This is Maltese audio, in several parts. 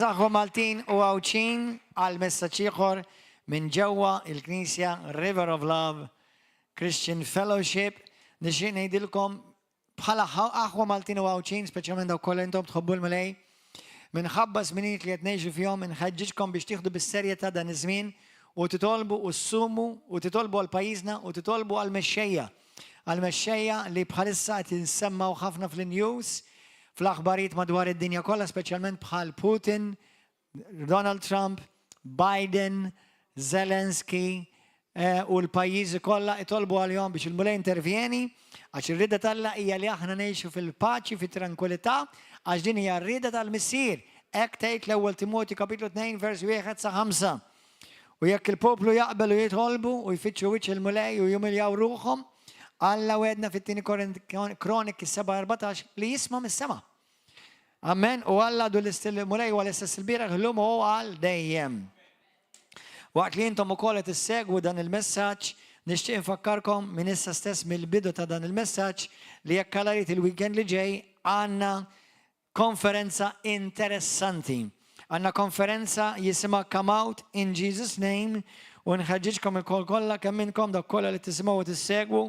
Aħwa Maltin u Għawdxin għal messaġġ ieħor minn ġewwa il-Knisja River of Love Christian Fellowship. Nixtieq ngħidilkom bħala aħwa Maltin u Għawdxin, speċjalment dawk kollha intom tħobbu l-Mulej, minħabba żminijiet li qed ngħixu fihom inħeġġiġkom biex tieħdu bis-serjetà dan iż-żmien u titolbu u ssumu u titolbu għal pajjiżna u titolbu għal mexxejja. Għal mexxejja li bħalissa qed jinsemmaw ħafna fl-news, fl-aħbarijiet madwar id-dinja kollha, speċjalment bħal Putin, Donald Trump, Biden, Zelensky u l-pajjiżi kollha. Itolbu għalihom biex il-Mulej intervjeni, għax ir-rieda t'Alla hija li aħna ngħixu fil-paċi, fit-tranquillità, għax din hija r-rieda tal-Missier. Hekk tgħid l-Ewwel Timotju kapitlu 2 vers 1 sa 5. U jekk il-poplu jaqbel u jitolbu u jfittxu wiċċ il-Mulej u jumiljaw ruħhom, Alla wegħedna fit-Tieni Kroniki 7:14 li jisma' mis-sema. Amen. U Alla għadu l-Mulej huwa l-istess il-bieraħ, illum u għal dejjem. Waqt li intom ukoll qed issegwu dan il-messaġġ, nixtieq infakkarkom minn issa stess, mill-bidu ta' dan il-messaġġ, li jekk Alla jrid, il-weekend li ġej għandna konferenza interessanti. Għandna konferenza jisimha Come Out in Jesus Name u nħeġġiġkom il-kol kollha kemm minnkom, dak kollha li tisimgħu u tissegwu,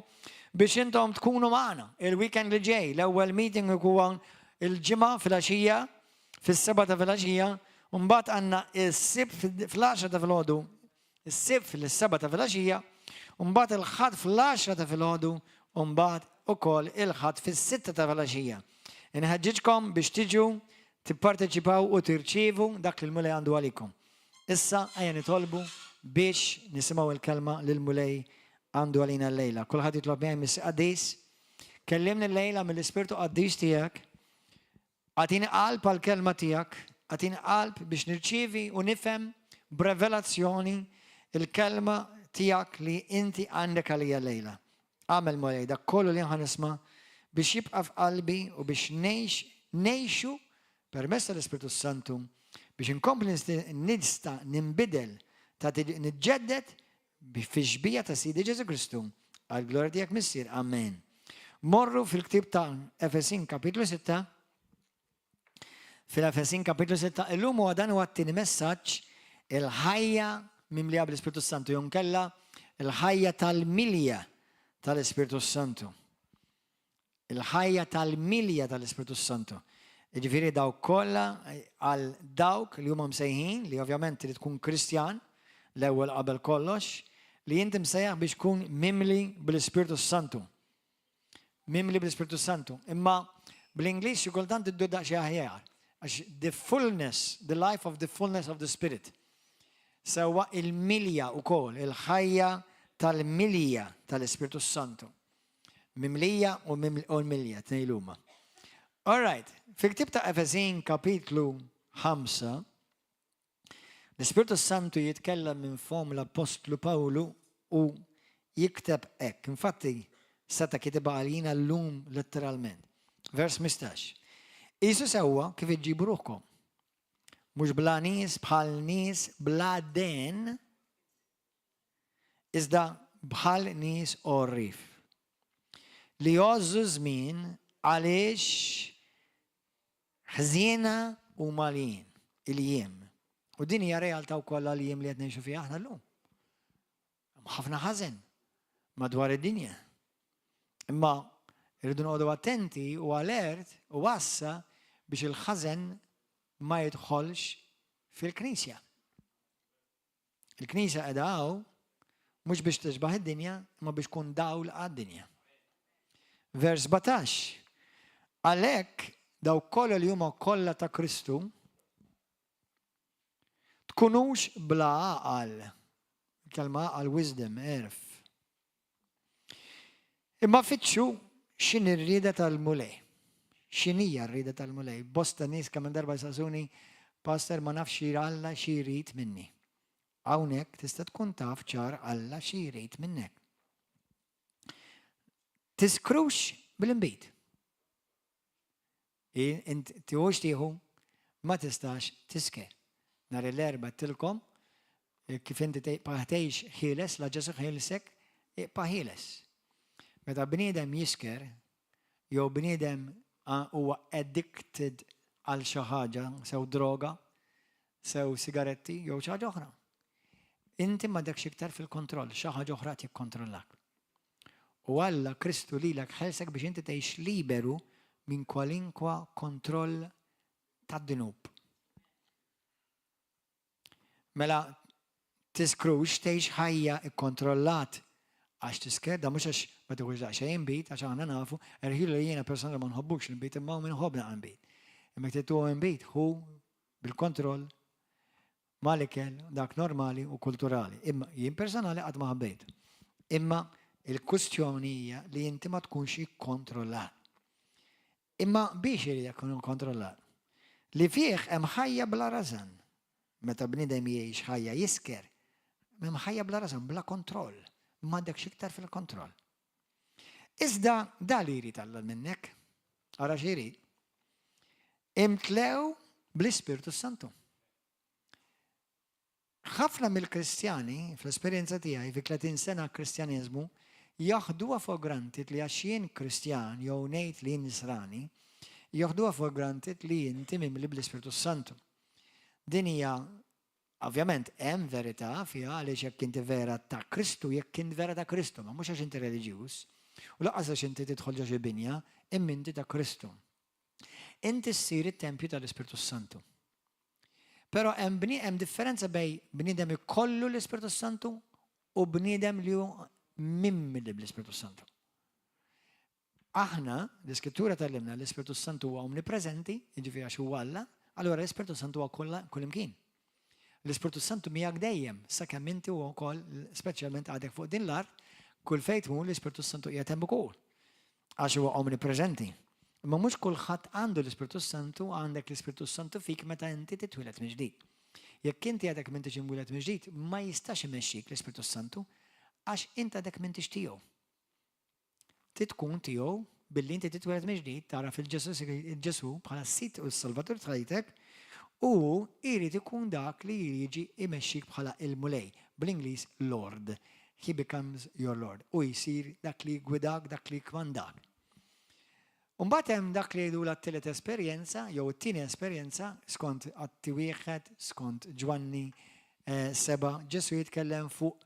biex intom tkunu magħna il-weekend li ġej. L-ewwel meeting huwa il-Ġimgħa filgħaxija fis-7 ta' filgħaxija, u mbagħad għandna is-Sibt fl-10 ta' filgħodu, is-Sibt fil-7 ta' filgħaxija, u mbagħad il-Ħadd fl-10 ta' filgħodu u mbagħad ukoll il-Ħadd fis-6 ta' filgħaxija. Inħeġġiġkom biex tiġu, tipparteċipaw u tirċievu dak li l-Mulej għandu għalikom. Issa ejja nitolbu biex nisimgħu il-kelma li l-Mulej għandu għalina l-lejla. Kulħadd jitlob miegħi: Missier Qaddis, kellimni l-lejla mill-Ispirtu Qaddis tiegħek. Agħtini qalb għal-kelma tiegħek, agħtini qalb biex nirċievi u nifhem b'revelazzjoni il-kelma tiegħek li inti għandek għalija l-lejla. Agħmel, Mulej, dak kollu li ħa nisma' biex jibqa' f'qalbi u biex ngħix ngħixu permezz tal-Ispirtu Santu biex inkompli nista' ninbidel ta' niġġedded fi xbieha ta' Sidi Ġesu Kristu għal glorja tiegħek, Missier. Amen. Morru fil-ktib ta' Efesin kapitlu 6. Fil-Efesin kapitlu 6, illum huwa dan huwa t-tieni messaġġ, il-ħajja mimlija bl-Ispirtu Santu jew inkella il-ħajja tal-milja tal-Ispirtu Santu. Il-ħajja tal-milja tal-Ispirtu Santu. Ġifieri dawk kollha, għal dawk li huma msejħin, li ovvjament trid tkun Kristjan l-ewwel qabel kollox, li inti msejjaħ biex tkun mimli bl-Ispirtu Santu. Mimli bl-Ispirtu Santu. Imma bl-Ingliż xi kultant iddur daqsxejn aħjar. Għax the fullness, the life of the fullness of the Spirit. Sewwa, il-milja ukoll, il-ħajja tal-milja tal-Ispirtu Santu. Mimlija u l-milja, tnejn huma. All right, fil-ktib ta' Efesin kapitlu 5, l-Ispirtu Santu jitkellem minn fom l-Apostlu Pawlu u jikteb hekk. Infatti, seta' kitibha għalina llum letteralment. Vers 15. Qisu sewwa kif iġġibu ruħkom. Mhux bla nies bħal nies bla den, iżda bħal nies għorrief. Li jgħożżu żmien għaliex ħżiena huma l-jiem, il-jiem. U din hija realtà wkoll għal-jiem li qed ngħixu fiha aħna llum. Ħafna ħażen madwar id-dinja. Imma irridu noqogħdu attenti u alert u għassa biex il-ħażen ma jidħolx fil-knisja. Il-knisja qiegħda hawn mhux biex tixbaħ id-dinja, imma biex tkun dawl għad-dinja. Vers 17. Għalhekk dawk kollha li huma kollha ta' Kristu, tkunux bla għaqal. Kelma għaqal, wisdom, għerf. Imma fittxu x'inhi r-rieda tal-Mulej. X'inhija r-rieda tal-Mulej? Bosta nies kemm darba jsaqsuni: "Pastor, ma nafx Alla xi jrid minni." Hawnhekk tista' tkun taf ċar Alla xi jrid minnek. Tiskrux bil-inbid. Int tiħux tieħu, ma tistax tisker. Nhar l-Erbgħa għedtilkom kif inti tgħix ħieles, la Ġesu ħielsek, ibqa' ħieles. Meta bniedem jisker, jew bniedem huwa addicted għal xi ħaġa, sew droga, Sew sigaretti jew xi ħaġa oħra. Inti m'għadekx iktar fil-kontroll, xi ħaġa oħra qed jikkontrollak. U Alla Kristu lilek ħelsek biex inti tgħix liberu minn kwalinkwa kontroll tad-dnub. Mela tiskrux tgħix ħajja kkontrollat għax tisker, da mhux għax ma tieħux daqsxejn inbid, għax aħna nafu, erħilu li jiena personali ma nħobbux l-inbid imma hawn min iħobb naqra nbid. Imma jekk tieħu inbid, ħu bil-kontroll mal-ikel dak normali u kulturali. Imma jien personali qatt ma ħabbejt. Imma il-kwistjoni hija li inti ma tkunx ikkontrollat. Imma biex irid ikun ikkontrollat? Li fih hemm ħajja bla rażan. Meta bniedem jgħix ħajja jisker, hemm ħajja bla rażan, bla kontroll. M'għandekx iktar fil-kontroll. Iżda da li jrid Alla minnek. Ara xi jrid. Imtlew bl-Ispirtu Santu. Ħafna mill-Kristjani, fl-esperjenza tiegħi fi 30 sena Kristjaneżmu, jaħduha for granted li għax jien Kristjan jew ngħid li jien Nisrani, joħduha for granted li inti mimli bl-Ispirtu s-Santu. Din hija ovvjament hemm verità fiha għaliex jekk inti vera ta' Kristu, jekk int vera ta' Kristu, ma mhux għax inti reliġjuż, u lanqas għax inti tidħol ġo xi binja, imma inti ta' Kristu. Inti ssir it-tempju tal-Ispirtu s-Santu. Però hemm hemm differenza bejn bniedem ikollu l-Ispirtu Santu u bniedem li hu mimli bl-Ispirtu Santu. Aħna, l-Iskrittura tgħallimna l-Ispirtu Santu huwa omnipreżenti, jiġifieri għax huwa Alla, allura l-Ispirtu Santu huwa kollha kullimkien. L-Ispirtu Santu miegħek dejjem, sakemm inti u wkoll, speċjalment għadek fuq din l-art, kull fejn tmur l-Ispirtu Santu qiegħed hemm ukoll. Għax huwa omnipreżenti. Imma mhux kulħadd għandu l-Ispirtu s-Santu, għandek l-Ispirtu s-Santu fik meta inti titwieled mill-ġdid. Jekk inti għadek m'intix imwieled mill-ġdid, ma jistax imexxik l-Ispirtu s-Santu għax int għadek m'intix tiegħu. Trid tkun tiegħu billi inti titwieled mill-ġdid, tagħraf il-Ġesù bħala s-Sid u s-Salvatur ta' ħajtek, u hu jrid ikun dak li jiġi imexxik bħala il-Mulej, bl-Ingliż Lord. He becomes your Lord. Hu jsir dak li jiggwidak, dak li jikkmandak. U mbagħad hemm dak li jgħidulha t-tielet esperjenza jew it-tieni esperjenza skont Atti wieħed, skont Ġwanni eh, seba', Ġesu jitkellem fuq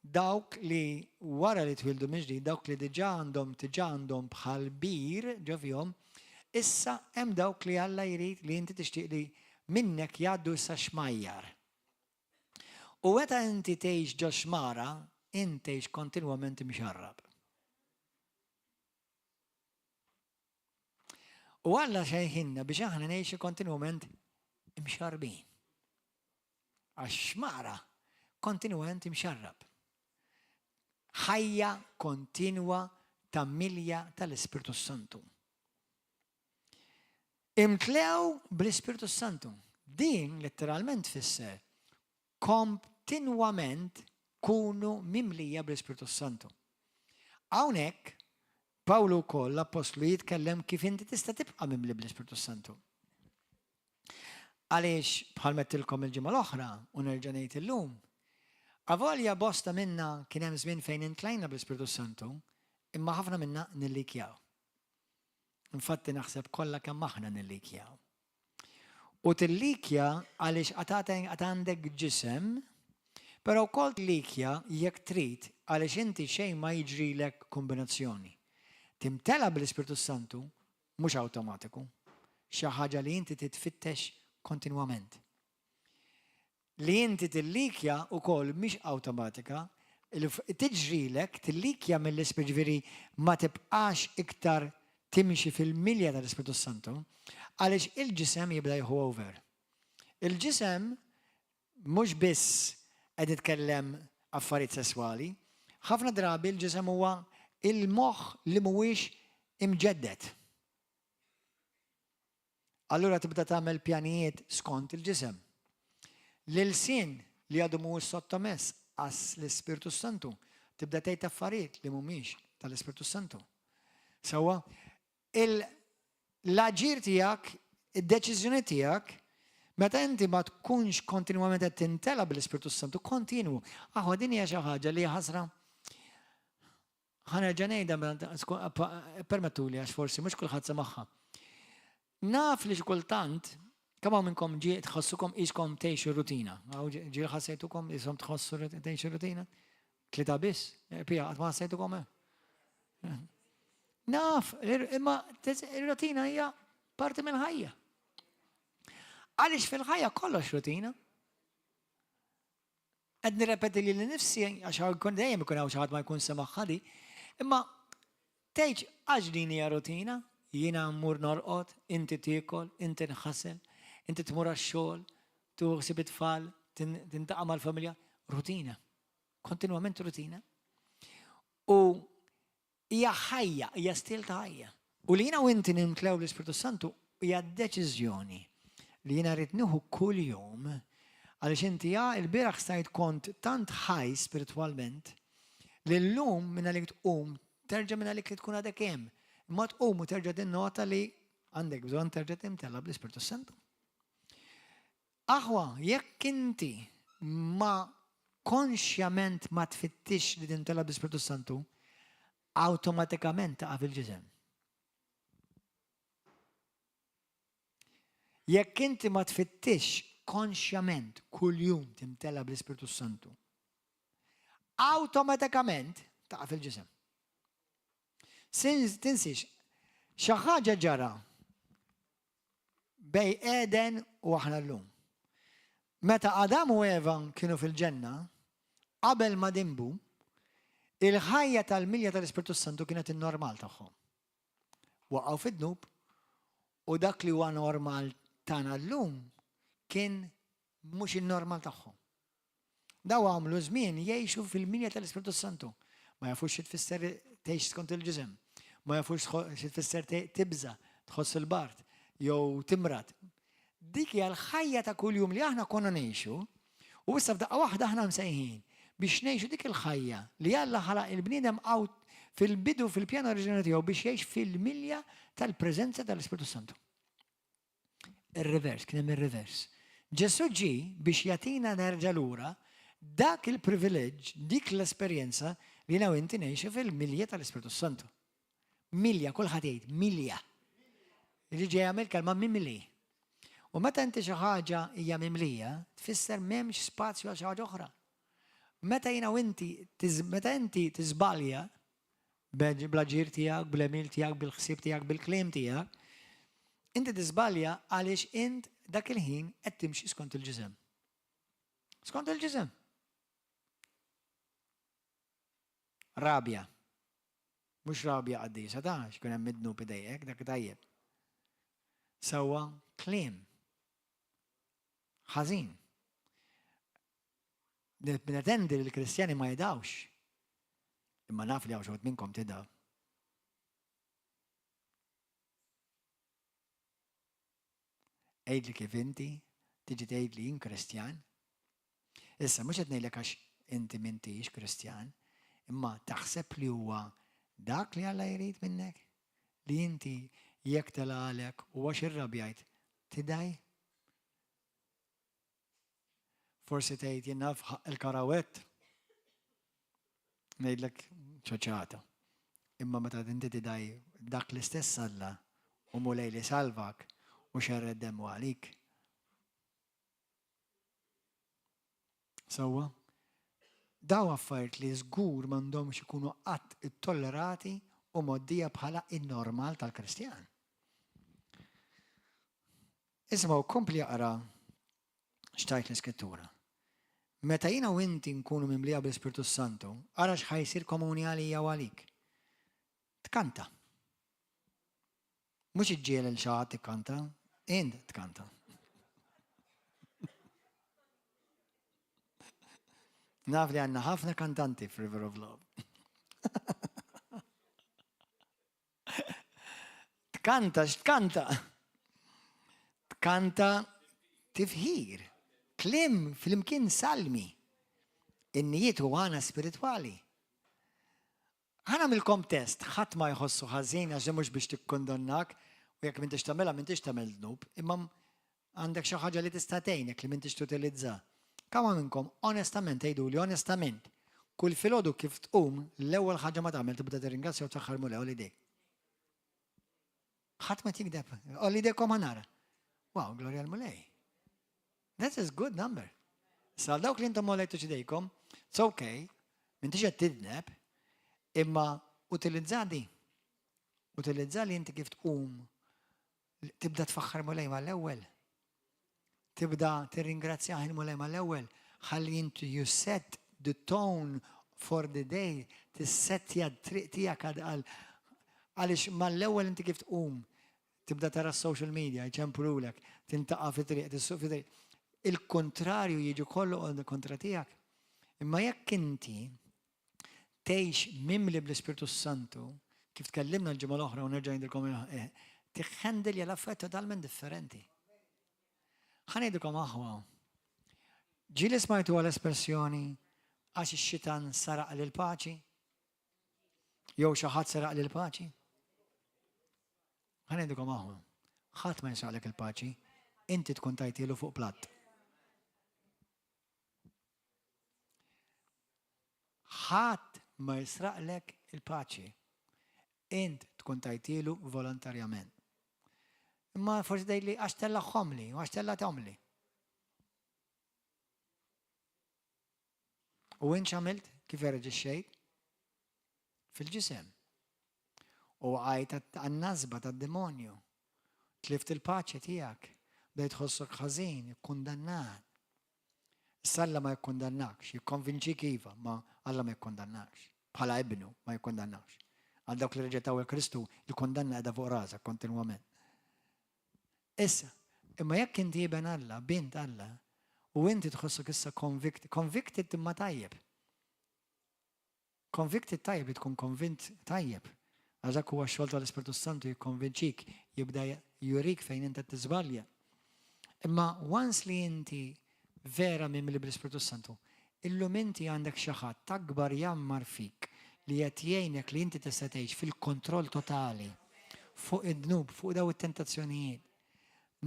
dawk li wara li twildu mill-ġdid, dawk li diġà għandhom diġà għandhom bħal bir ġo fihom, issa hemm dawk li Alla jrid li inti tixtieq li minnek jgħaddu issa xmajjar. U meta inti tgħix ġo xmara, int tgħix kontinwament imxarrab. U Alla xejħinna biex aħna ngħixu kontinwament imxarrbin. Għax xmara kontinwament imxarrab. Ħajja kontinwa ta' milja tal-Ispirtu Santu. Imtlew bl-Ispirtu Santu. Din letteralment tfisser kontinwament kunu mimlija bl-Ispirtu Santu. Hawnhekk Pawlu wkoll l-appostlu jitkellem kif inti tista' tibqa' mimli bl-Ispirtu Santu. Għaliex bħal mettilkom il-ġimgħa l-oħra u nerġa' ngħid illum, avolja bosta minna kien hemm żmien fejn intlajna bl-Ispirtu Santu, imma ħafna minna nillikjaw. Infatti naħseb kollha kemm aħna nillikjaw. U tillikja għaliex għad għandek ġisem, però wkoll tillikja jekk trid għaliex inti xejn ma jiġrilek kombinazzjoni. Timtela bl-Ispirtu Santu mhux awtomatiku, xi ħaġa li inti titfittex kontinwament. Li inti tillikja wkoll mhix awtomatika, tiġrilek tillikja mill-Ispirtu ġifieri ma tibqax iktar timxi fil-milja tal-Ispirtu Santu, għaliex il-ġisem jibda jieħu over. Il-ġisem mhux biss qed nitkellem affarijiet sesswali, ħafna drabi l-ġisem huwa il-moħħ li mhuwiex imġedded. Allura tibda tagħmel pjanijiet skont il-ġisem. L-ilsien li għadu mhuwiex sottomess għas l-Ispirtu Santu, tibda tgħid affarijiet li mhumiex tal-Ispirtu Santu. Sewwa, l-aġir tiegħek, id-deċiżjoni tiegħek, meta inti ma tkunx kontinwament qed tintela bl-Ispirtu Santu, kontinwu. Aħwa din hija xi ħaġa li ħasra Ħa nerġa' ngħidha permettuli għax forsi mhux kulħadd semagħha. Naf li xi kultant Kemm hawn minnkom ġie tħossukom qiskom tgħixu rutina? Hawn ġie ħassejtukom qishom tħossu tgħixu rutina? Tlieta biss? Eh, Pija, qatt ma ħassejtukom eh? eh. Naf, imma ir-rutina hija parti mill-ħajja. Għaliex fil-ħajja kollox rutina. Qed nirrepeti lili nnifsi għax hawn dejjem ikun hawn xi ħadd ma jkun semagħha di. Imma tgħidx għax din hija rutina, jiena mmur norqod, inti tiekol, inti nħasel, inti tmur għax-xogħol, tieħu ħsieb it-tfal, tintaqa' mal-familja. Rutina. Kontinwament rutina. U hija ħajja, hija stil ta' ħajja. U li jiena u inti nimtlew l-Ispirtu Santu hija deċiżjoni li jiena rrid nieħu kuljum għaliex inti ja il-bieraħ stajt kont tant ħaj spiritwalment li llum minn għalik tqum terġa' minn għalik li tkun għadek hemm. Imma tqum u terġa' tinnota li għandek bżonn terġa' timtela bl-Ispirtu Santu. Aħwa, jekk inti ma konxjament ma tfittixx li timtela bl-Ispirtu Santu, awtomatikament taqa' fil-ġisem. Jekk inti ma tfittixx konxjament kuljum timtela bl-Ispirtu Santu, awtomatikament taqa' fil-ġisem. Tinsiex, xi ħaġa ġara bejn Eden u aħna llum. Meta Adam u Eva kienu fil-ġenna, qabel ma dinbu, il-ħajja tal-milja tal-Ispirtu Santu kienet in-normal tagħhom. Waqgħu fid-dnub u dak li huwa normal tagħna llum kien mhux in-normal tagħhom. Daw għamlu żmien jgħixu fil-milja tal-Ispirtu Santu. Ma jafux xi tfisser tgħix skont il-ġisem. Ma jafux xi tfisser tibża, tħoss il-bard, jew timrad. Dik hija l-ħajja ta' kuljum li aħna konna ngħixu, u issa f'daqqa waħda aħna msejħin biex ngħixu dik il-ħajja li Alla ħalaq il-bniedem fil-bidu fil-pjan oriġinali tiegħu biex jgħix fil-milja tal-preżenza tal-Ispirtu Santu. Ir-reverse, kien hemm ir-reverse. Ġesù ġie biex jagħtina nerġa' lura dak il-privileġġ, dik l-esperjenza li jiena u inti ngħixu fil-milja tal-Ispirtu Santu. Milja, kulħadd jgħid milja. Li ġejja mill-kelma mimli. U meta inti xi ħaġa hija mimlija, tfisser m'hemmx spazju għal xi ħaġa oħra. Meta jiena u inti, meta inti tiżbalja, bl-aġir tiegħek, bl-għemil tiegħek, bil-ħsieb tiegħek, bil-kliem tiegħek, inti tiżbalja għaliex int dak il-ħin qed timxi skont il-ġisem. Skont il-ġisem. Rabja. Mhux rabja qaddisa ta' x'kun hemm id-dnub idejjek, dak tajjeb. Sewwa kliem. Ħażin. Nippretendi li l-Kristjani ma jidgħux. Imma naf li hawn xi minnkom tidgħu. Għidli kif inti tiġi tgħid li jien Kristjan. Issa mhux qed ngħidlek għax inti m'intix Kristjan, imma taħseb li huwa dak li Alla jrid minnek? Li inti jekk telgħalek u għax irrabjajt tidgħi? Forsi tgħid jien naf ħaqq il-karawett. Ngħidlek ċoċata. Imma meta inti tidgħi dak l-istess Alla u Mulej li salvak u xerred demmu għalik. Sewwa? Daw affarijiet li żgur m'għandhomx ikunu qatt ittollerati u mgħoddija bħala in-normal tal-Kristjan. Isimgħu, kompli aqra x'tgħid l-Iskrittura. Meta jiena u inti nkunu mimlija bl-Ispirtu Santu, ara x'ħa jsir komuni għalija u għalik. Tkanta. Mhux iġġiegħel lil xi ħadd ikkanta, int tkanta. Naf li għandna ħafna kantanti f'River of Love. Tkanta x'tkanta? Tkanta tifħir, kliem flimkien salmi, innijiet u għana spiritwali. Ħa nagħmilkom test, ħadd ma jħossu ħażin għax mhux biex tikkundonnak u jekk m'intix tagħmilha m'intix tagħmel dnub, imma Għandek xi ħaġa li tista' tgħinek li m'intix tutilizza? Kemm hawn minnkom onestament tgħiduli onestament, kull filgħodu kif tqum l-ewwel ħaġa ma tagħmel tibda tirringrazzja u tfaħħar Mulej għolli idejk. Ħadd ma jigdeb. Għolli idejkom ħa nara. Wow, glorja l-Mulej. That is good number. Sa dawk li intom għolejtu ċidejkom, it's okay, m'intix qed tidneb, imma utilizza di. Utilizza li inti kif tqum tibda tfaħħar Mulej mal-ewwel. Tibda tirringrazzjah il-Mulej mal-ewwel ħalli inti you set the tone for the day, tissettja t-triq tiegħek għal għaliex mal-ewwel inti kif tqum Tibda tara s-social media, jċemplulek, tintaqa' fi triq, tissuq fi triq. Il-kuntrarju jiġi kollu kontra tiegħek. Imma jekk inti tgħix mimli bl-Ispirtu Santu, kif tkellimna l-ġimgħa l-oħra u nerġa' ngħidilkom eh, tiħħendilja l-affarijiet totalment differenti. Ħa ngħidilkom aħwa, ġieli smajtu għal espressjoni għax ix-xitan saraq lil paċi? Jew xi ħadd seraq l-paċi? Ħa ngħidilkom aħwa, ħadd ma jisraqlek il-paċi, inti tkun tajtielu fuq platt. Ħadd ma jisraqlek il-paċi. Int tkun tajtielu volontarjament. Imma forsi tgħidli għax tellagħhomli u għax tellgħathomli. U int x'għamilt? Kif irreġixxejt? Fil-ġisem. U waqajt għan-nasba tad-demonju. Tlift il-paċi tiegħek. Bdejt tħossok ħażin, ikkundannat. Issa Alla ma jikkundannakx, jikkonvinċik iva, ma Alla ma jikkundannakx. Bħala ibnu ma jikkundannakx. Għal dawk li rreġettaw il-Kristu, il-kundanna qiegħda fuq rasek kontinwament. Issa, imma jekk inti iben Alla, bint Alla, u inti tħossok issa convicted, convicted imma tajjeb. Convicted tajjeb li tkun konvint tajjeb. Għax dak huwa x-xogħol tal-Ispirtu Santu jikkonvinċik, jibda jurik fejn inti qed tiżbalja. Imma once li inti vera mimli bl-Ispirtu Santu, illum inti għandek xi ħadd akbar jgħammar fik li qed jgħinek li inti tista' tgħix fil-kontroll totali fuq id-dnub, fuq daw it-tentazzjonijiet.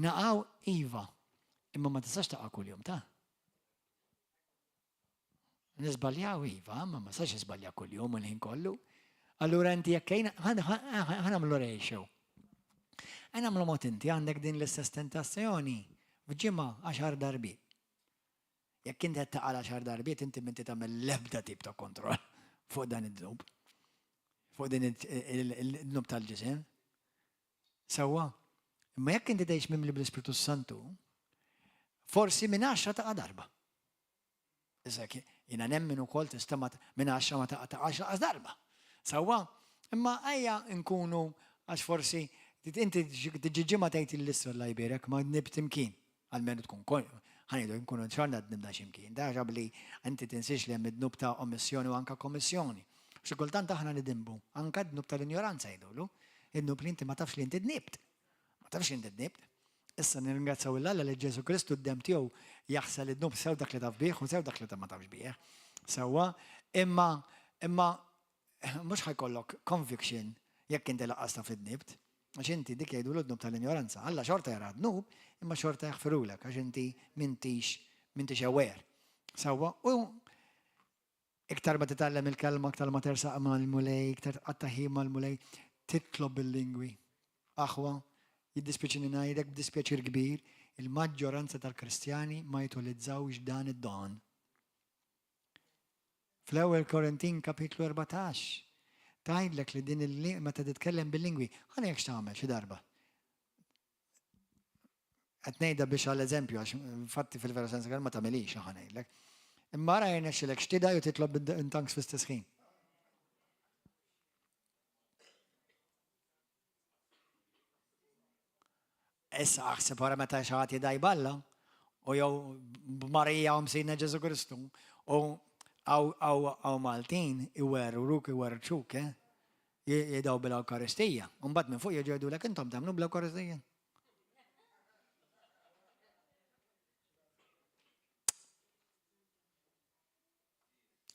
Naqgħu iva, imma ma tistax taqa' kuljum ta'. Niżbaljaw iva, ma ma sax iżbalja kuljum u l-ħin kollu. Allura inti jekk ħa nagħmlu ratio. Ħa nagħmlu mod inti għandek din l-istess tentazzjoni f'ġimgħa għaxar darbiet. Jekk inti qed taqa' għaxar darbiet inti m'inti tagħmel l-ebda tip ta' kontroll fuq dan id-dnub. Fuq din id-dnub tal-ġisem. Sewwa? Imma jekk inti tgħix mimli bl-Ispirtu Santu, forsi minn għaxra taqa' darba. Issa jiena nemmen ukoll tista' minn għaxra ma taqa' taqax laqas darba. Sewwa? Imma ejja nkunu għax forsi inti tiġi ġimgħa tgħid l-isra la jbierek ma dnibt imkien. Almenu tkun ħa ngħidu nkunu xorta dnibna xi mkien. Da li inti tinsiex li hemm id-dnub ta' ommissjoni u anka kommissjoni. Xi kultant aħna nidinbu, anka d-dnub tal-injoranza jgħidulu, id-dnub li inti ma tafx li inti dnibt. Ma tafx li inti dnibt. Issa nirringrazzaw 'l Alla li Ġesù Kristu d-demm tiegħu jaħsel id-dnub sew dak li taf bih u sew dak li ma tafx bih. Sewwa, imma imma mhux ħa jkollok conviction jekk inti lanqas taf li dnibt. Għax inti dik jgħidulu d-dnub tal-injoranza. Alla xorta jara d-dnub, imma xorta jaħfirulek għax inti m'intix m'intix aware. Sewwa, u Iktar ma titgħallem il-Kelma, iktar ma tersaq mal-Mulej, iktar tqatta' ħin mal-Mulej, titlob bil-lingwi. Aħwa, jiddispjaċini ngħidlek b'dispjaċir kbir, il-maġġoranza tal-Kristjani ma jutilizzawx dan id-don. Fl-Ewwel Korintin kapitlu 14, tgħidlek li din il meta titkellem bil-lingwi, ħa ngħidlek x'tagħmel xi darba. Qed ngħidha biex għal eżempju għax infatti fil-vera sens ma tagħmilix ħa ngħidlek. Imma ara jirnexxilek x'tidgħi u titlob in tongues fl-istess ħin. Issa aħseb wara meta xi ħadd jidgħi b'Alla u jew b'Marija u Msidna Ġesu Kristu u għaw Maltin iwerruk iwerrċuk, eh? Jidgħu bil-Ewkaristija. U mbagħad minn fuq jiġu jgħidulek intom temmnu bl-Ewkaristija.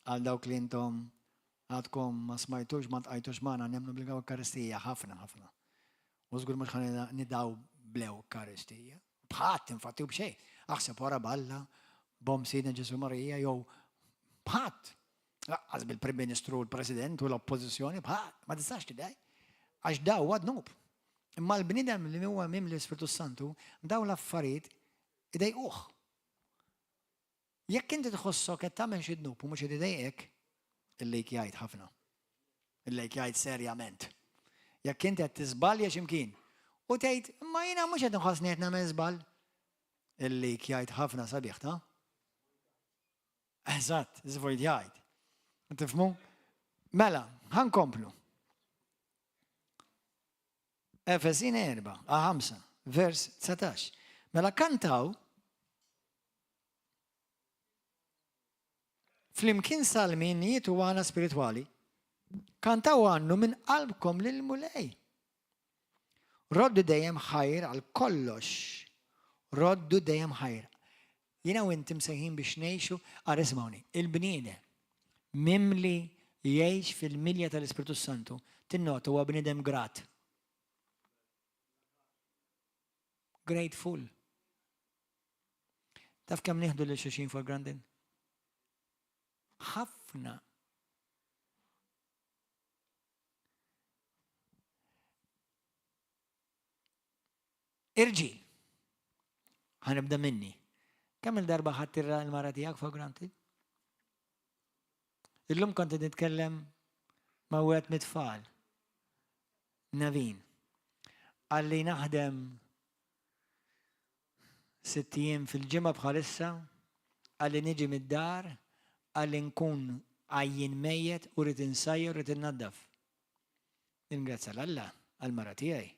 Għal dawk li intom għadkom ma smajtux, ma tqajtux magħna nemmnu bl-Ewkaristija ħafna ħafna. U żgur mhux ħa nidaw bl-Ewkaristija. B'ħadd infatti u b'xejn. Aħseb wara b'Alla, b'Omm Sidna Ġesu Marija jew b'ħadd. Laqqas bil-Prim Ministru, l-President u l-Oppożizzjoni, bħal, ma tistax tidgħi. Għax da huwa dnub. Imma l-bniedem li huwa mimli l-Ispirtu Santu, dawn l-affarijiet idejquh. Jekk inti tħossok qed tagħmel xi dnub u mhux qed idejqek, il-lejk jgħid ħafna. Il-lejk jgħid serjament. Jekk inti qed tiżbalja x'imkien u tgħid imma jiena mhux qed inħossni qed nagħmel żball, il-lejk jgħid ħafna sabiħ ta' Eżatt, żvojt jgħid. Tifhmu? Mela, ħa nkomplu. Efesin 4, 5, vers 19. Mela kantaw flimkien salmi innijiet u għana spiritwali. Kantaw għannu minn qalbkom lil Mulej. Roddu dejjem ħajr għal kollox. Roddu dejjem ħajr. Jiena u inti msejħin biex ngħixu, ara isimgħuni, il-bniedem mimli jgħix fil-milja tal-Ispirtu Santu, tinnota huwa bniedem grat. Grateful. Taf kemm nieħdu lil xulxin for granted? Ħafna. Irġiel, ħa nibda minni. Kemm il-darba ħadd il-mara tiegħek for granted? Illum kont qed nitkellem ma' wieħed mit-tfal. Navin. Qalli naħdem sitt ijiem fil-ġimgħa bħalissa, qalli niġi mid-dar, qalli nkun għajjien mejjet u rrid insajjar u rrid innaddaf. Nirringrazzja 'l Alla għall-mara tiegħi,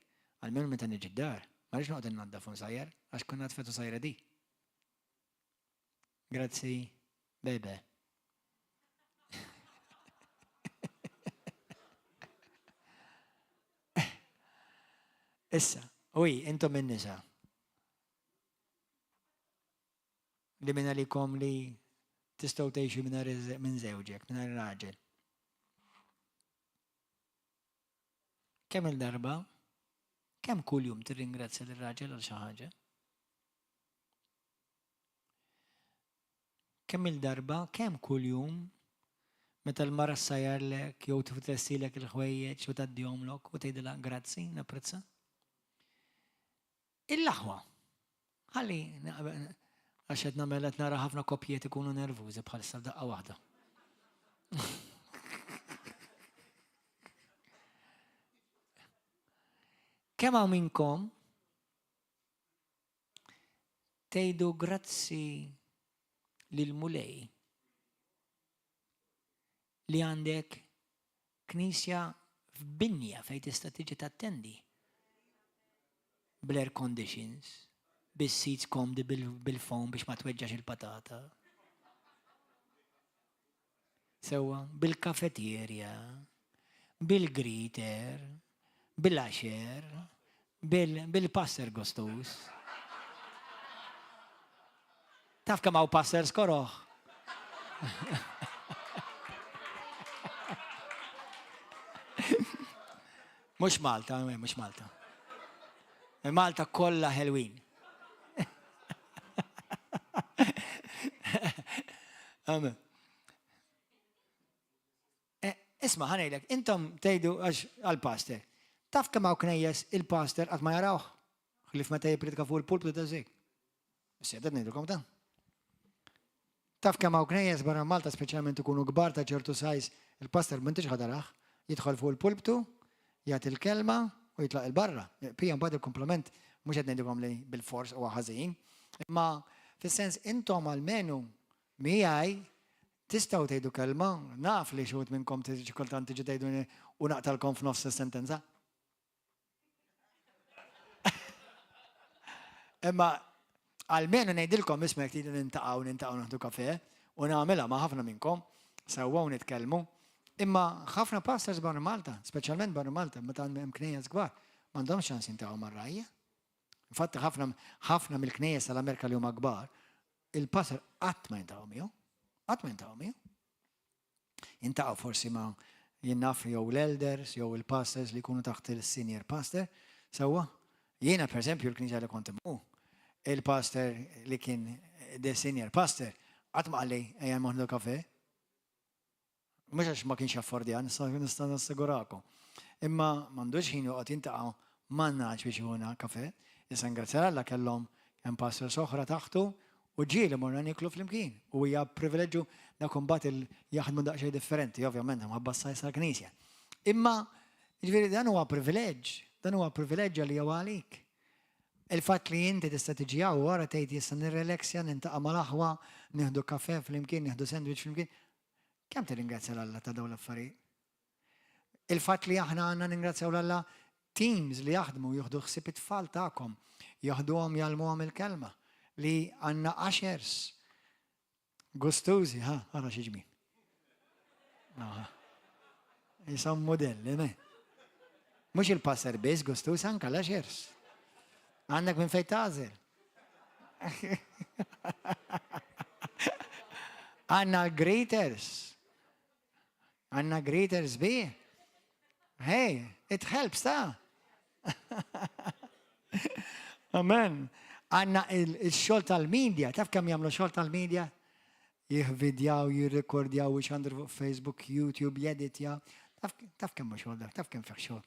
almenu meta niġi d-dar, ma rridx noqgħod innaddaf u nsajjar għax tkun naddfet u sajret hi. Grazzi, bebe. Issa, uj, intom in-nisa. Li minn għalikom li tistgħu tgħixu minn żewġek, minn raġel. Kemm-il darba, kemm kuljum tirringrazzja lir-raġel għal xi ħaġa? Kemm-il darba, kemm kuljum, meta l-mara ssajjarlek jew tlessilek il-ħwejjeġ u tgħaddihomlok u tgħidilha grazzi, napprezza? Il-aħwa. Ħalli għax qed nagħmel qed nara ħafna koppjiet ikunu nervużi bħalissa f'daqqa waħda. Kemm hawn minnkom tgħidu grazzi lil Mulej li għandek knisja f'binja fejn tista' tiġi tattendi bl-air conditions, bis-seats komdi bil-foam biex ma tweġġax il-patata. Sewwa, bil-kafeterja, bil-greeter, bil-usher, bil-passer gostus. Taf kemm hawn passers koroh? Mhux Malta, mhux Malta. Malta kollha ħelwin. Amen. Eh, isma' ħa ngħidlek, intom tgħidu għax għall-pastor. Taf kemm hawn knejjes il-pastor qatt ma jarawh? Ħlief meta jippriedka fuq il-pulptu ta' żejk. Issa qed ngħidilkom dan. Taf kemm hawn knejjes barra Malta speċjalment ikunu kbar ta' ċertu size, il-pastor m'intix ħa tarah, jidħol fuq il-pulptu, jagħti l-kelma u jitlaq 'il barra. Pija mbagħad il-kumplament mhux qed ngħidilkom li bilfors huwa ħażin, imma fis-sens intom almenu miegħi Tistgħu tgħidu kelma? Naf li xi wħud minnkom xi kultant tiġu tgħiduni u naqtalkom f'nofs is-sentenza. Imma almenu ngħidilkom isma' jekk tridu nintaqgħu nintaqgħu naħdu kafe u nagħmilha ma' ħafna minnkom sewwa u nitkellmu. Imma ħafna pastors barra Malta, speċjalment barra Malta, meta hemm knejjes kbar, m'għandhomx ċans jintaqgħu mar-rajja. Infatti ħafna ħafna mill-knejjes tal-Amerika li huma kbar, Il-pastor qatt ma jintaqgħu miegħu. Qatt ma jintaqgħu miegħu. Jintaqgħu forsi ma' jien naf jew l-elders jew il-pastors li jkunu taħt il-senior pastor. Sewwa, jiena pereżempju l-knisja li kont imur, il-pastor li kien the senior pastor qatt ma qalli ejja nmoħħdu kafe. Mhux għax ma kienx jaffordja, nista' nassigurakom. Imma m'għandux ħin joqgħod jintaqa' M'għandnax biex jieħuna kafe. Issa ngrazzja Alla kellhom hemm pastors oħra taħtu u ġieli morna niklu flimkien. U hija privileġġu dak imbagħad il jaħdmu daqsxejn differenti, ovvjament mħabba s-sajs tal-knisja. Imma jiġifieri dan huwa privileġġ, dan huwa privileġġ għalija u għalik. Il-fatt li inti tista' tiġi hawn wara tgħid jista' nirrelaxja, nintaqa' mal-aħwa, nieħdu kafe flimkien, nieħdu sandwich flimkien. Kemm tirringrazzja 'l Alla ta' dawn l-affarijiet? Il-fatt li aħna għandna ningrazzjaw 'l Alla teams li jaħdmu jieħdu ħsieb it-tfal tagħkom, jaħduhom jgħallmuhom il-kelma, li għandna ushers gustużi, ha, ara xi ġmiel. Aha. Jisom modelli, me. Mhux il-passer biss gustuż anka l-ushers. Għandek minn fejn tagħżel. Għandna l-greeters. Għanna greater sbieħ. Hey, it helps ta' Amen. Għanna il-xol tal-media, taf kemm jagħmlu xogħol tal-media? Jihvidjaw, jirrekordjaw, xandru fuq Facebook, YouTube, jeditja. Taf kemm xogħol dak, taf kemm fih xogħol.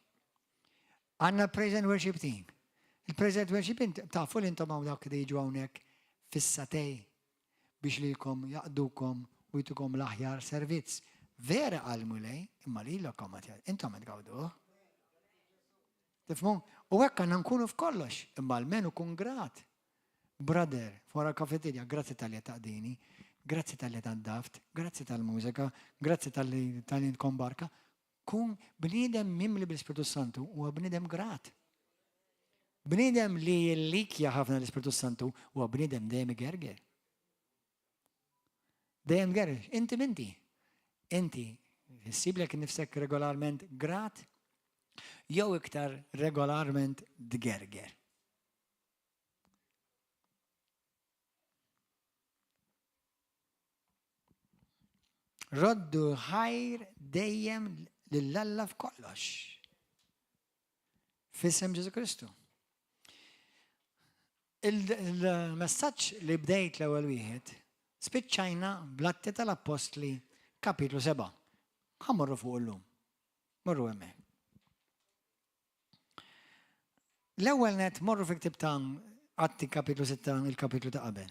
Għandna l-Praise and Worship Team. Il-Praise and Worship Team tafu li intom hawn dawk li jiġu hawnhekk fis-satej biex lilkom jaqdukom u jtukom l-aħjar servizz. Vera qal Mulej, imma lilkom intom qed tgawduh. Tifhmu? U hekk għandna nkunu f'kollox, imma almenu kun grat. Brother, wara kafeterja, grazzi talli taqdini, grazzi talli taddaft, grazzi tal-mużika, grazzi talli talli intkom barka. Kun bniedem mimli bl-Ispirtu Santu huwa bniedem grat. Bniedem li jillikja ħafna l-Ispirtu Santu huwa bniedem dejjem igerger. Dejjem gerger. Inti minti. Inti issiblek nifsek regolarment grat jew iktar regolarment tgerger. Roddu ħajr dejjem lil Alla f'kollox. F'isem Ġesu Kristu. Il-messaġġ li bdejt l-ewwel wieħed spiċċajna bl-Atti tal-Appostli kapitlu 7. Ħa morru fuq illum. Morru hemmhekk. L-ewwel net morru fi ktib ta' Atti kapitlu 6 il-kapitlu ta' qabel.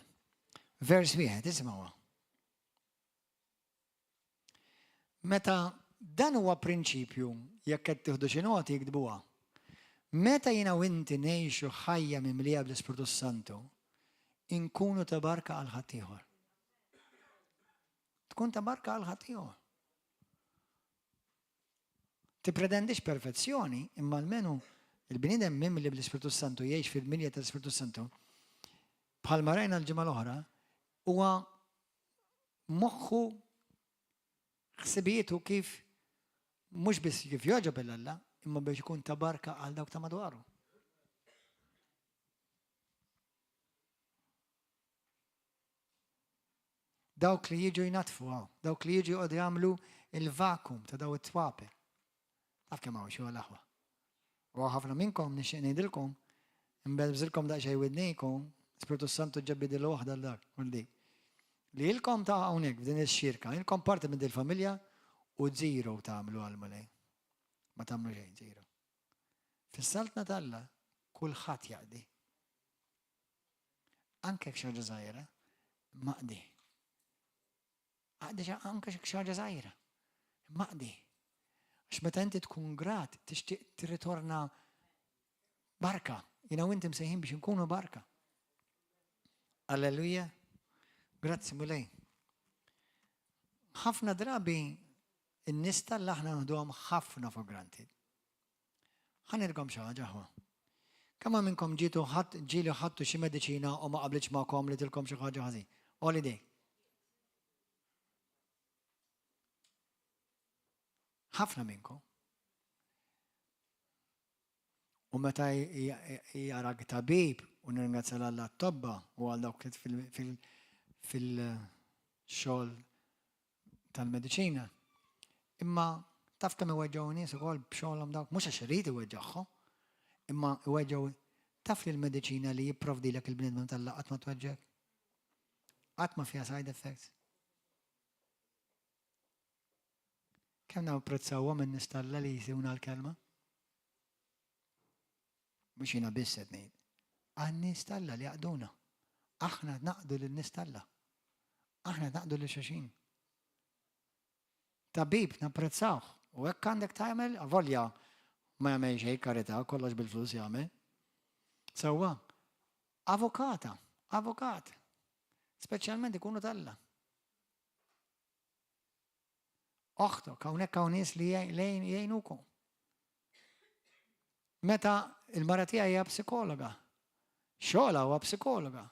Vers wieħed, isimgħuha. Meta dan huwa prinċipju, jekk qed tieħdu xi noti iktbuha. Meta jiena u inti ngħixu ħajja mimlija bl-Ispirtu Santu, inkunu ta' barka għal ħaddieħor. Tkun ta' barka għal ħaddieħor. Tippretendix perfezzjoni, imma almenu il-bniedem mimli bl-Ispirtu Santu jgħix fil-milja tal-Ispirtu Santu, bħalma rajna l-ġimgħa l-oħra, huwa moħħu ħsibijietu kif mhux biss kif jogħġob il Alla, imma biex ikun ta' barka għal dawk ta' madwaru. Dawk li jiġu jnaddfu hawn, dawk li jiġu joqogħdu jagħmlu il-vacuum ta' daw it-twape. Taf kemm hawn xogħol aħwa. U ħafna minnkom nixtieq ngħidilkom, nbelbżilkom daqsxejn widnejkom, Spiritu Santu ġebbidilu waħda l dak u dik. Li ilkom ta' hawnhekk f'din ix-xirka, ilkom parti minn dil-familja u zero tagħmlu għal-Mulej. Ma tagħmlu xejn zero. Fis-saltna t'Alla kulħadd jaqdi. Anke jekk xi ħaġa żgħira, maqdi. Aqdi anke xi ħaġa żgħira. Maqdi. Għax meta inti tkun grat, tixtieq tirritorna barka. Jiena u inti msejħin biex nkunu barka. Alleluja. Grazzi Mulej. Ħafna drabi in-nies tal-aħna nħduhom ħafna for granted. Ħa ngħidilkom xi ħaġa aħwa. Kemm hawn minnkom ġietu ħadd ġieli ħadtu xi mediċina u ma qablitx magħkom li tilkom xi ħaġa ħażin? Għoli idejk. Ħafna minnkom. U meta jarak tabib u nirringrazzja l Alla t-tobba u għal dawk fil-xogħol tal-mediċina. Imma taf kemm iweġġgħu nies ukoll b'xogħolhom dawk, mhux għax irid iweġġagħhom, imma iweġġgħu taf li l-mediċina li jipprovdilek il-bniedem t'Alla qatt ma tweġġgħek? Qatt ma fiha side effects. Kemm napprezzawhom in-nies t'Alla li jsibuna l-kelma? Mhux jiena biss qed ngħid. Għan-nies t'Alla li jaqduna. Aħna naqdu lin-nies t'Alla. Aħna naqdu lil xulxin. Tabib napprezzawh u hekk għandek tagħmel avolja ma jagħmel xejn karità, kollox bil-flus jagħmel. Sewwa, avukata, avukat, speċjalment ikunu t'Alla. Oħtok, hawnhekk hawn nies li jgħinukom. Meta il-mara tiegħi hija psikologa. Xogħolha huwa psikologa.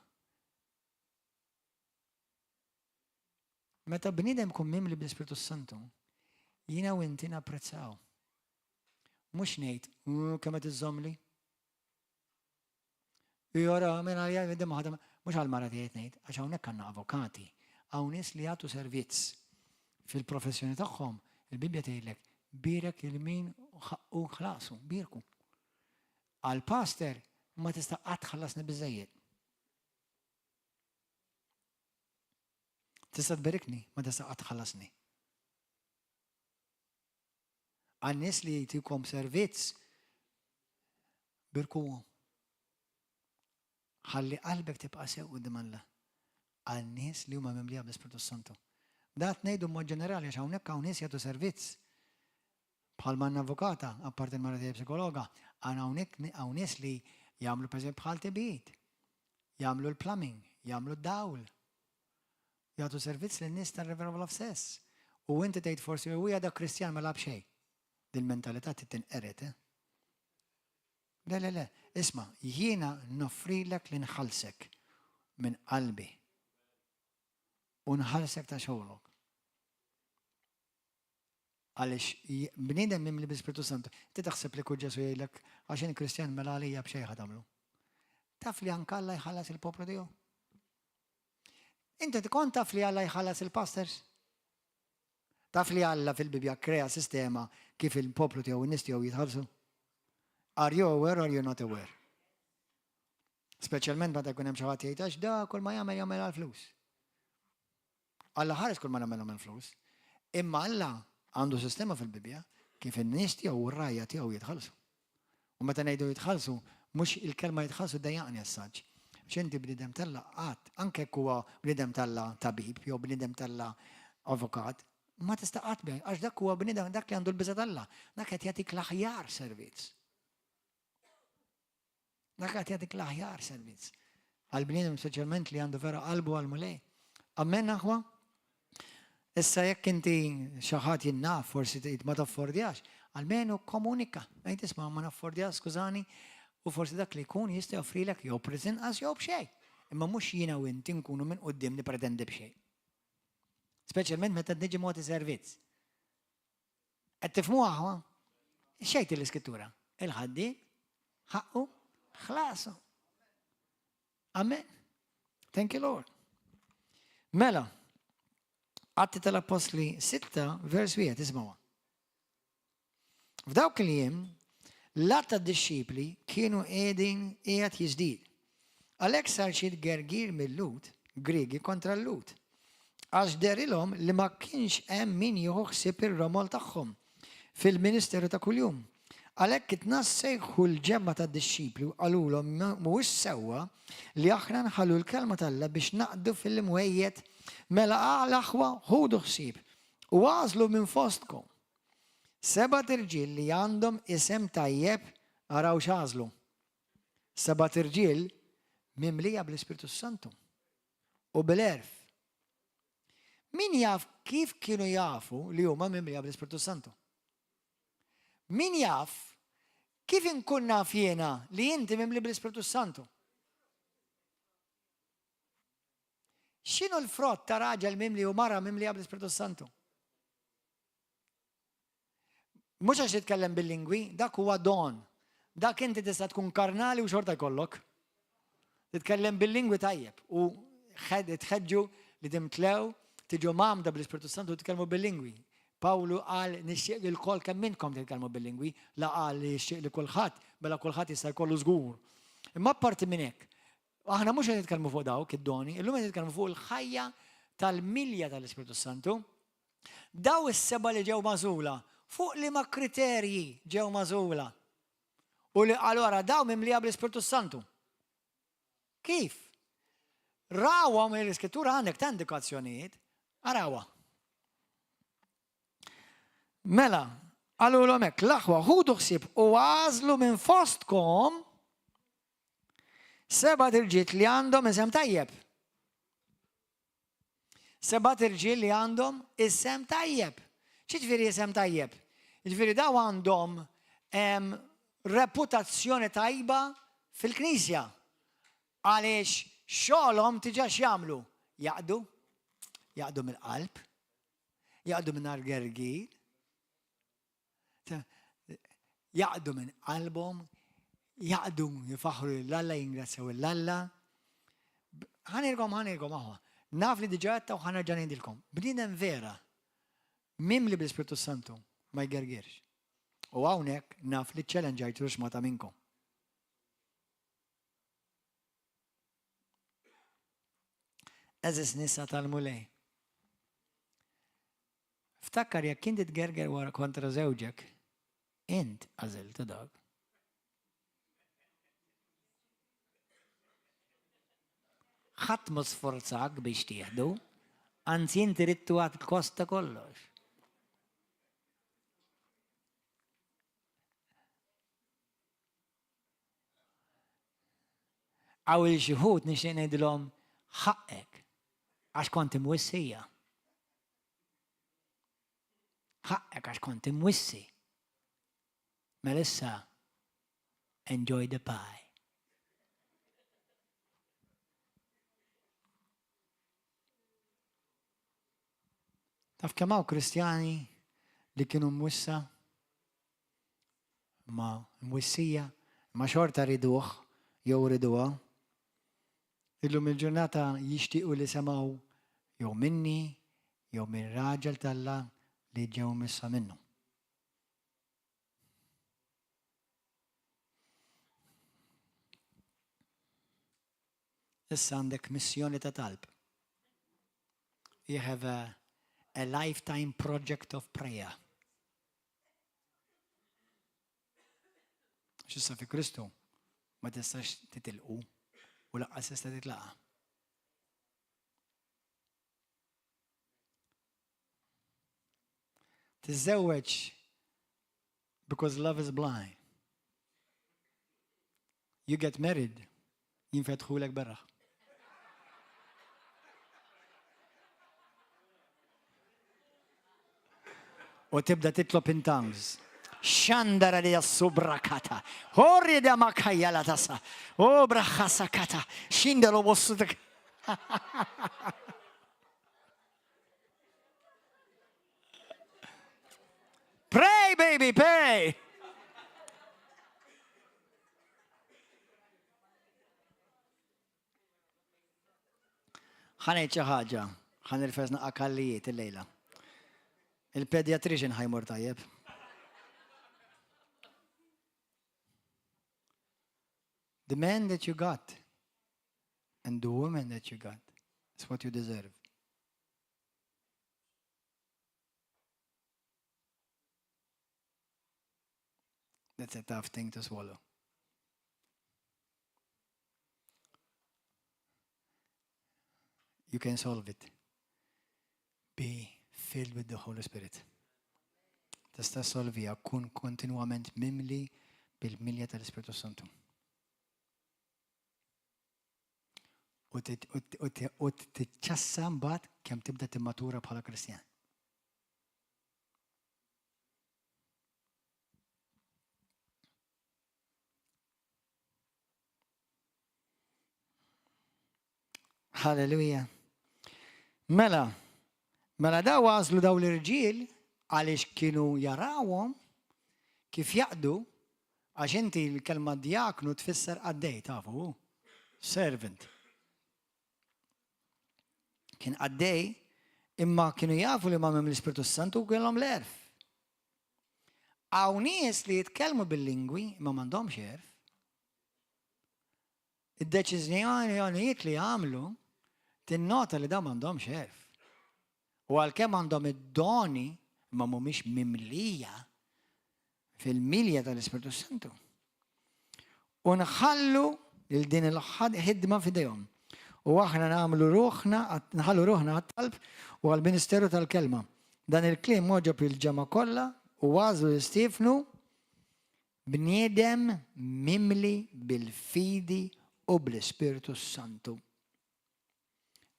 Meta bniedem kun mimli bl-Ispirtu Santu, jiena u inti napprezzaw. Mhux ngħid, kemm qed iżżommli. Jora, minn għalija, mhux għal-mara tiegħi ngħid, għax hawnhekk għandna avukati, hawn nies li jagħtu servizz fil-professjoni tagħhom, il-Bibbja tgħidlek, birek lil min ħaqqu ħlasu, birku. Għal pastor ma tista' qatt tħallasni biżejjed. Tista' tberikni, ma tista' qatt tħallasni. Għan-nies li jtikom servizz, birkuhom. Ħalli qalbek tibqa' sew quddiem Alla. Għan-nies li huma mimlija bl-Ispirtu Santu. Dan qed ngħidu b'mod ġenerali għax hawnhekk hawn nies jagħtu servizz. Bħal m'għandna avukata, apparti l-mara tiegħi psikologa, għandna hawnhekk hawn nies li jagħmlu pereżempju bħal tibid, jagħmlu l-plumbing, jagħmlu d-dawl. Jagħtu servizz lin-nies tar-River of Love stess. U inti tgħid forsi u hija dak Kristjan ma lagħab xejn. Dil-mentalità trid tinqered, eh? Le, le, le, isma', jiena noffrilek li nħallsek minn qalbi u nħallsek ta' xogħlok. Għaliex bniedem mimli bl-Ispirtu Santu, inti taħseb li kull Ġesu jgħidlek għax in Kristjan mela għalija b'xejn ħa tagħmlu. Taf li anke Alla jħallas il-poplu tiegħu? Inti tkun taf li Alla jħallas il-pastors? Taf li Alla fil-Bibja krea sistema kif il-poplu tiegħu n-nies tiegħu jitħallsu? Are you aware or you not aware? Speċjalment meta jkun hemm xi ħadd jgħid għax da kull ma jagħmel jagħmel għall-flus. Alla ħares kull ma nagħmel nagħmel flus. Imma Alla għandu sistema fil-Bibbja kif in-nies tiegħu u r-rgħajja tiegħu jitħallsu. U meta ngħidu jitħallsu, mhux il-kelma jitħallsu ddejjaqni as-saġġ. Għax inti bniedem t'Alla qatt, anke jekk huwa bniedem t'Alla tabib jew bniedem t'Alla avukat, ma tista' qatt għax dak huwa bniedem dak li għandu l-biża' t'Alla, dak qed jagħtik l-aħjar servizz. Dak qed jagħtik l-aħjar servizz. Għal bniedem speċjalment li għandu vera qalbu għal Mulej. Amen aħwa? Issa jekk inti xi ħadd jien naf forsi tgħid ma taffordjax, almenu komunika. Għid isma' ma naffordjax, skużani, u forsi dak li jkun jista' joffrilek jew prezz inqas jew b'xejn. Imma mhux jiena u inti nkunu minn quddiem nippretendi b'xejn. Speċjalment meta niġi mogħti servizz. Qed tifhmuha aħwa? Xejn l-iskrittura. Il-ħaddiem ħaqqu ħlasu. Amen. Thank you, Lord. Mela, Atti tal-Appostli 6, vers 1, ismawa. F'dawk il-jiem, l-għadd tad-dixxipli kienu qiegħdin qiegħed jiżdied. Għalhekk sar xi tgergir mil-Lhud, Griegi kontra l-Lhud, għax dehrilhom li ma kienx hemm min jieħu ħsieb ir-romol tagħhom fil-ministeru ta' kuljum. Għalhekk it-tnax sejħu l-ġemgħa tad-dixxipli u qalulhom, Mhuwiex sewwa li aħna nħallu l-kelma t'Alla biex naqdu fil-imwejjed. Mela, l-aħwa, ħudu ħsieb u agħżlu minn fostkom Sebat irġiel li għandhom isem tajjeb, araw x'għażlu. Sebat irġiel mimlija bl-Ispirtu Santu u bil-għerf. Min jaf kif kienu jafu li huma mimlija bl-Ispirtu Santu? Min jaf kif inkun naf jiena li inti mimli bl-Ispirtu Santu? X'inhu l-frott ta' raġel mimli u mara mimlija bl-Ispirtu Santu? Mhux għax titkellem bil-lingwi, dak huwa don. Dak inti tista' tkun karnali u xorta jkollok. Titkellem bil-lingwi tajjeb u tħeġġu li timtlew, tiġu mgħammda bl-Ispirtu Santu titkellmu bil-lingwi. Pawlu qal nixtieq li lkoll kemm minnkom titkellmu bil-lingwi, la qal li jixtieq li kulħadd, mela kulħadd jista' jkollu żgur. Imma apparti minn hekk, aħna mhux qed nitkellmu fuq dawk id-doni, illum qed nitkellmu fuq il-ħajja tal-milja tal-Ispirtu Santu. Daw is-seba' li ġew magħżula, fuq liema kriterji ġew magħżula? U li qalu ara daw mimlija bl-Ispirtu Santu. Kif? Rawhom l-Iskrittura għandek ta' indikazzjonijiet, arawha. Mela, qalulhom hekk, l-aħwa ħudu ħsieb u għażlu minn fostkom sebat irġiet li għandhom isem tajjeb. Sebat irġiel li għandhom isem tajjeb. Ċiġifieri isem tajjeb? Ġifieri daw għandhom reputazzjoni tajba fil-knisja. Għaliex xogħolhom tiġa x'jagħmlu? Jaqdu, jaqdu mill-qalb, jaqdu minn gergir, jaqdu minn qalbhom, jaqdu jifaħru l-Alla, jingrazzjaw l-Alla. Ħanilkom, ħanilkom, aħwa. Naf li diġa għedta u ħanerġa' ngħidilkom. Bniedem vera, mimli bl-Ispirtu Santu, ma jgergirx. U hawnhekk naf li challenge ruxmata minnkom. Eżis nisa tal-Mulej. Ftakar jekk inti tgerger wara kontra żewġek, int għażiltu dak. Ħadd ma sforzak biex tieħdu, anzi inti ridtu għad kost ta' kollox. Hawn il xi wħud nixtieq ngħidilhom ħaqqek għax kont imwissija. Ħaqqek għax kont imwissi. Mela issa enjoy the pie. Taf kemm hawn Kristjani li kienu mwissa ma mwissija, ma xorta riduh jew riduha. Illum il-ġurnata jixtiequ li semgħu jew minni jew minn raġel t'Alla li ġew missa minnu. Issa għandek missjoni ta' talb. You have a, a lifetime project of prayer. Xissa fi Kristu ma tistax titilqu u laqqas tista' titlaqa. Tiżżewweġ because love is blind. You get married, jinfetħulek berraħ. U tibda titlob in tongues. Xandara li jassubrakata. Horri da makajja la tasa. O braħħasakata. Xindelo bossu Pray, baby, pray! Ħanejt xi ħaġa, ħan irfes naqa' kallijiet illejla. Il-pediatrician ħajmur tajjeb. The man that you got and the woman that you got is what you deserve. That's a tough thing to swallow. You can solve it. Be filled with the Holy Spirit. Tista' solvija kun kontinwament mimli bil-milja tal-Ispirtu Santu. U tiċċassa mbagħad kemm tibda timmatura bħala Kristjan. Halleluja. Mela, mela daw għażlu daw l-irġiel għaliex kienu jarawhom kif jaqdu għax inti l-kelma djaknu tfisser qaddej tafu, servant. Kien qaddej imma kienu jafu li ma l-Ispirtu Santu kellhom l-erf. Hawn nies li jitkellmu bil-lingwi imma m'għandhomx għerf. Id-deċiżjonijiet li jagħmlu tinnota li dawn m'għandhomx għerf. U għalkemm għandhom id-doni imma mhumiex mimlija fil-milja tal-Ispirtu Santu. U nħallu lil din il-ħidma f'idejhom. U aħna nagħmlu ruħna, nħallu ruħna għat-talb u għall-ministeru tal-kelma. Dan il-kliem għoġob il-ġemgħa kollha u għażlu lil Stiefnu bniedem mimli bil-fidi u bl-Ispirtu s-Santu.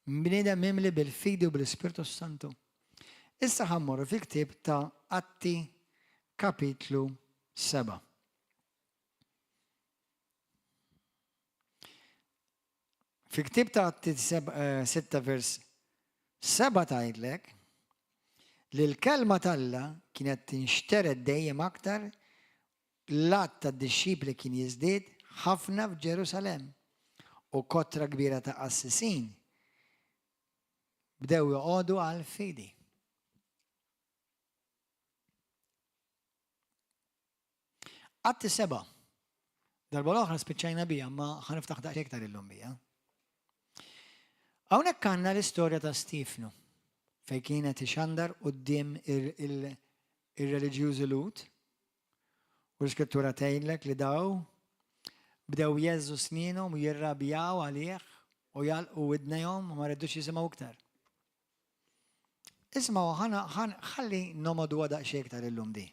Bniedem mimli bil-fidi u bl-Ispirtu s-Santu. Issa ħa mmorru fil-ktieb ta' Atti kapitlu 7. Fil-ktieb ta' Atti 6 eh, vers 7 tgħidlek li l-kelma t'Alla kienet tinxtered dejjem aktar l-għadd tad-dixxipli kien jiżdied ħafna f'Ġerusalemm u kotra kbira ta' qassisin bdew joqogħdu għall-fidi. Atti seba'. Darba l-oħra spiċċajna bija, ma ħa niftaħ daqsxejn iktar illum bija. Hawnhekk għandna l-istorja ta' Stiefnu fejn kienet ixandar quddiem ir-reliġjużi Lhud u l-iskrittura tgħidlek li daw bdew jeżżu snienhom u jirrabjaw għalih u jalqu widnejhom u ma ridux jisimgħu iktar. Ismgħu ħalli nomoduha daqsxejn iktar illum di.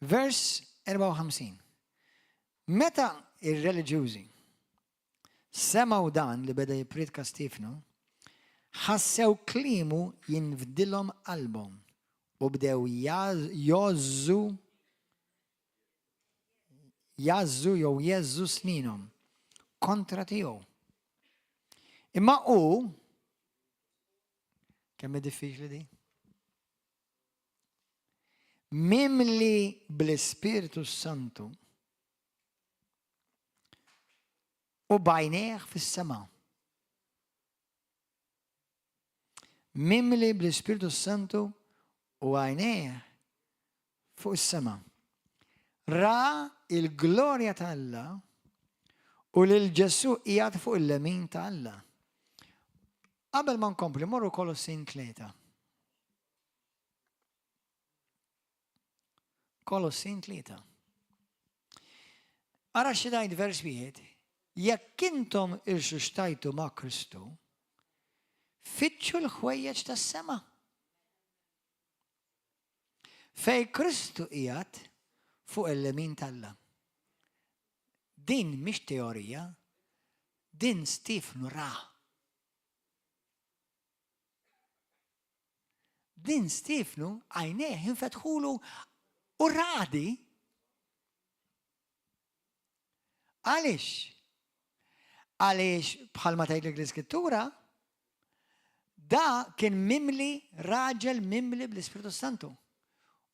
Vers 54. Meta ir-reliġjużi semgħu dan li beda jippriedka Stiefnu, ħassew kliemu jinfdilhom qalbhom u bdew jgħożżu jgħażżu jew jeżżu sninhom kontra tiegħu. Imma hu kemm hi diffiċli di? Mimli bl-Ispirtu Santu u b'għajnejh fis-sema. Mimli bl-Ispirtu Santu u għajnejh fuq is-sema. Ra il-glorja ta' Alla u lil Ġesù qiegħed fuq il-lemin ta' Alla. Qabel ma nkompli morru Kolossin 3. Kolossin 3. Ara xi ngħid vers wieħed, jekk intom irxuxtajtu ma' Kristu, fittxu l-ħwejjeġ tas-sema. Fej Kristu qiegħed fuq il-lemin t'Alla. Din mhix teorija, din Stiefnu ra. Din Stiefnu għajnejh infetħulu u radi. Għaliex? Għaliex bħalma tgħidlek l-Iskrittura, da kien mimli raġel mimli bl-Ispirtu Santu.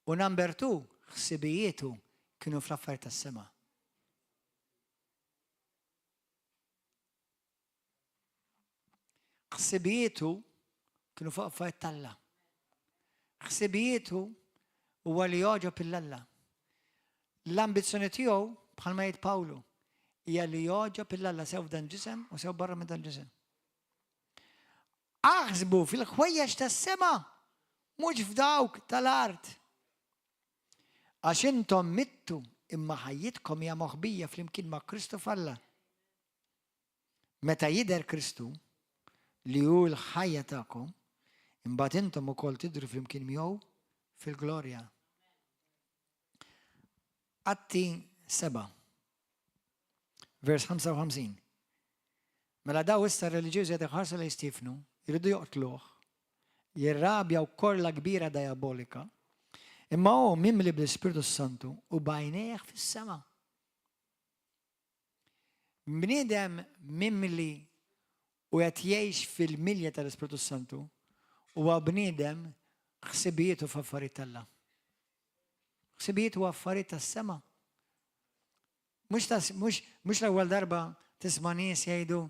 U number two, ħsibijietu kienu fl-affarijiet tas-sema. Ħsibijietu kienu fuq affarijiet t'Alla. Ħsibijietu huwa li jogħġob 'il Alla. L-ambizzjoni tiegħu, bħalma jgħid Pawlu, hija li jogħġob 'il Alla sew f'dan ġisem u sew barra minn dan ġisem. Aħsbu fil-ħwejjeġ tas-sema, mhux f'dawk tal-art. Għax intom mittu imma ħajjitkom hija moħbija flimkien ma' Kristu f'Alla. Meta jidher Kristu, li hu l-ħajja tagħkom, imbagħad intom ukoll tidhru flimkien miegħu fil-glorja. Atti 7, vers 55. Mela daw issa r-reliġjużi qed iħarsu lejn Stiefnu, jridu joqtluh, jirrabjaw korla kbira diabolika, imma hu mimli bl-Ispirtu Santu u b'għajnejh fis-sema. Bniedem mimli u qed jgħix fil-milja tal-Ispirtu Santu huwa bniedem ħsibijietu f'affarijiet t'Alla. Ħsibijietu affarijiet tas-sema. Mhux l-ewwel darba tisma' nies jgħidu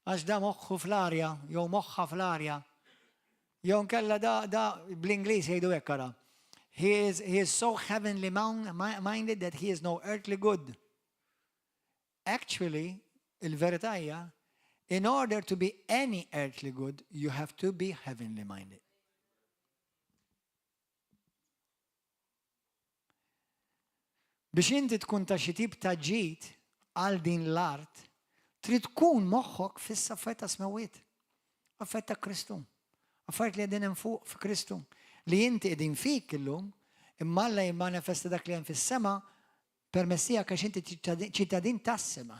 għax da moħħu fl-arja jew moħħha fl-arja. Jew nkella da da bl-Ingliż jgħidu hekk ara. He is, he is so heavenly minded that he is no earthly good. Actually, il-verità hija, in order to be any earthly good, you have to be heavenly minded. Biex inti tkun ta' xi tip ta' ġid għal din l-art, trid tkun moħħok fis-affarijiet ta' smewwiet, affarijiet ta' Kristu, affarijiet li qegħdin hemm fuq fi Kristu, li inti qegħdin fik illum, imma Alla jimmanifesta dak li hemm fis-sema permezz tiegħek għax inti ċittadin tas-sema.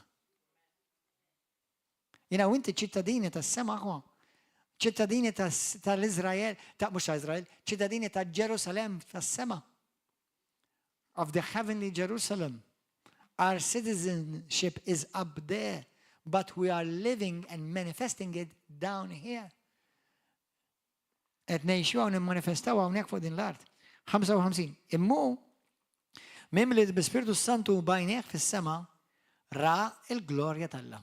Jiena u inti ċittadini tas-sema aħwa. Ċittadini tal-Iżrael, ta' mhux ta' Iżrael, ċittadini ta' Ġerusalem tas-sema. Of the heavenly Jerusalem. Our citizenship is up there, but we are living and manifesting it down here. Qed ngħixu hawn nimmanifestaw hawnhekk fuq din l-art. 55. Immu mimli bi-Spirtu Santu bajnieh fis-sema ra il-glorja t'Alla.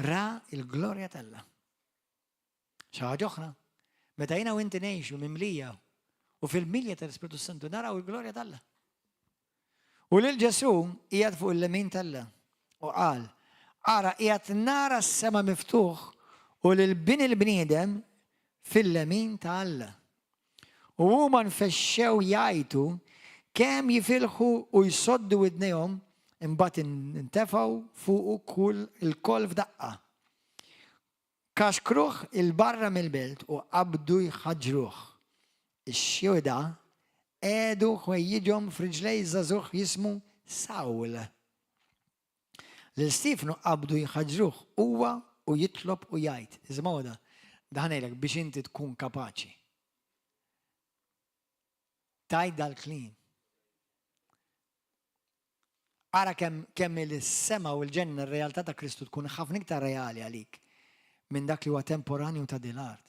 Ra il-glorja t'Alla. Xi ħaġa oħra, meta jiena u inti ngħixu mimlija u fil-milja tal-Ispirtu Santu naraw il-glorja t'Alla. U lil Ġesù qiegħed fuq il-lemin t'Alla u qal, Ara qiegħed nara s-sema miftuħ u lil Bin il-bniedem fil-lemin ta' Alla. U huma nfexxew jgħajtu kemm jifilħu u jsoddu widnejhom imbagħad intefgħu fuqu kull ilkoll f'daqqa. Kaxkruh 'il barra mill-belt u qabdu jħaġġruh. Ix-xhieda qiegħdu ħwejjiġhom f'riġlej żagħżugħ jismu Sawl. Lil Stiefnu qabdu jħaġġruh huwa u jitlob u jgħid. Isimgħu da, da ħa ngħidlek biex inti tkun kapaċi. Tgħid dal-kliem. Ara kemm kemm il-sema u l-ġenna r-realtà ta' Kristu tkun ħafna iktar reali għalik minn dak li huwa temporanju ta' din l-art.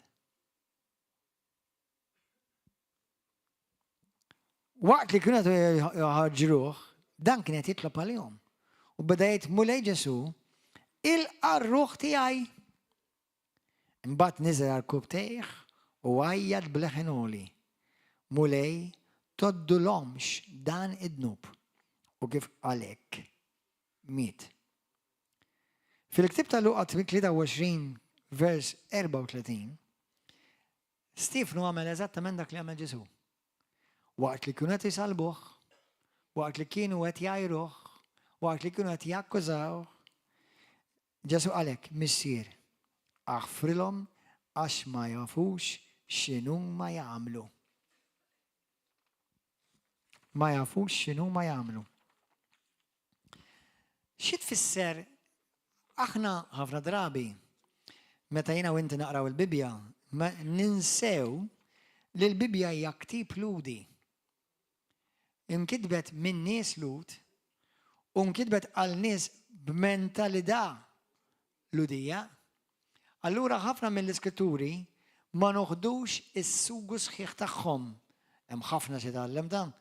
Waqt li kienu jħaġġruh, dan kien qed jitlob għalihom. U beda jgħid Mulej Ġesu, ilqa' r-ruħ tiegħi. Imbagħad niżel għarkupptejh u għajjat b'leħen għoli, Mulej, tgħoddulhomx dan id-dnub. U kif qal hekk, miet. Fil-ktieb ta' Luqa 23 vers 34, Stiefnu għamel eżattament dak li għamel Ġesù. Waqt li kienu qed isallbuh, waqt li kienu qed jgħajruh, waqt li kienu qed jakkużawh, Ġesù qal hekk, Missier, aħfrilhom għax ma jafux x'inhuma jagħmlu. Ma jafux x'inhuma jagħmlu. Xi tfisser aħna ħafna drabi meta jiena u inti naqraw il-Bibbja, ninsew li l-Bibbja hija ktieb Lhudi. Inkitbet minn nies Lhud u nkitbet għal nies b'mentalità Lhudija. Allura ħafna mill-iskritturi ma noħdux is-sugu sħiħ tagħhom. Hemm ħafna xi tgħallem dan.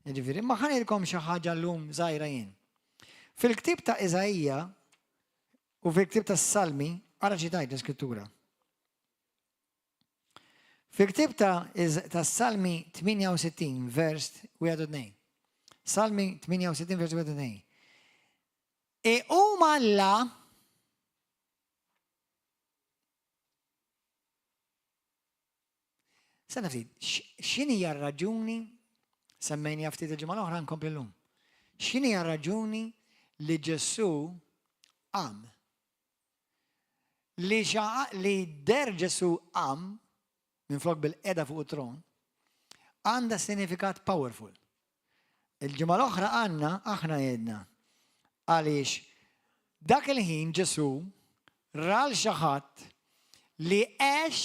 Jiġifieri, imma ħa ngħidilkom xi ħaġa llum żgħira jien. Fil-ktieb ta' Iżaija u fil-ktieb tas-Salmi, ara xi tgħid l-iskrittura. Fil-ktieb ta' tas-Salmi 68 vers 1 u 2. Salmi 68 vers 1 u 2. Iqum Alla Sena ftit, x'inhi r-raġuni semmejni ftit il-ġimgħa l-oħra nkompli llum. X'inhi raġuni li Ġesù qam Li li der Ġesù qam minflok bil-qeda fuq it-tron, għandha sinifikat powerful. Il-ġimgħa l-oħra għandna aħna għedna għaliex dak il-ħin Ġesù ra l xi ħadd li għex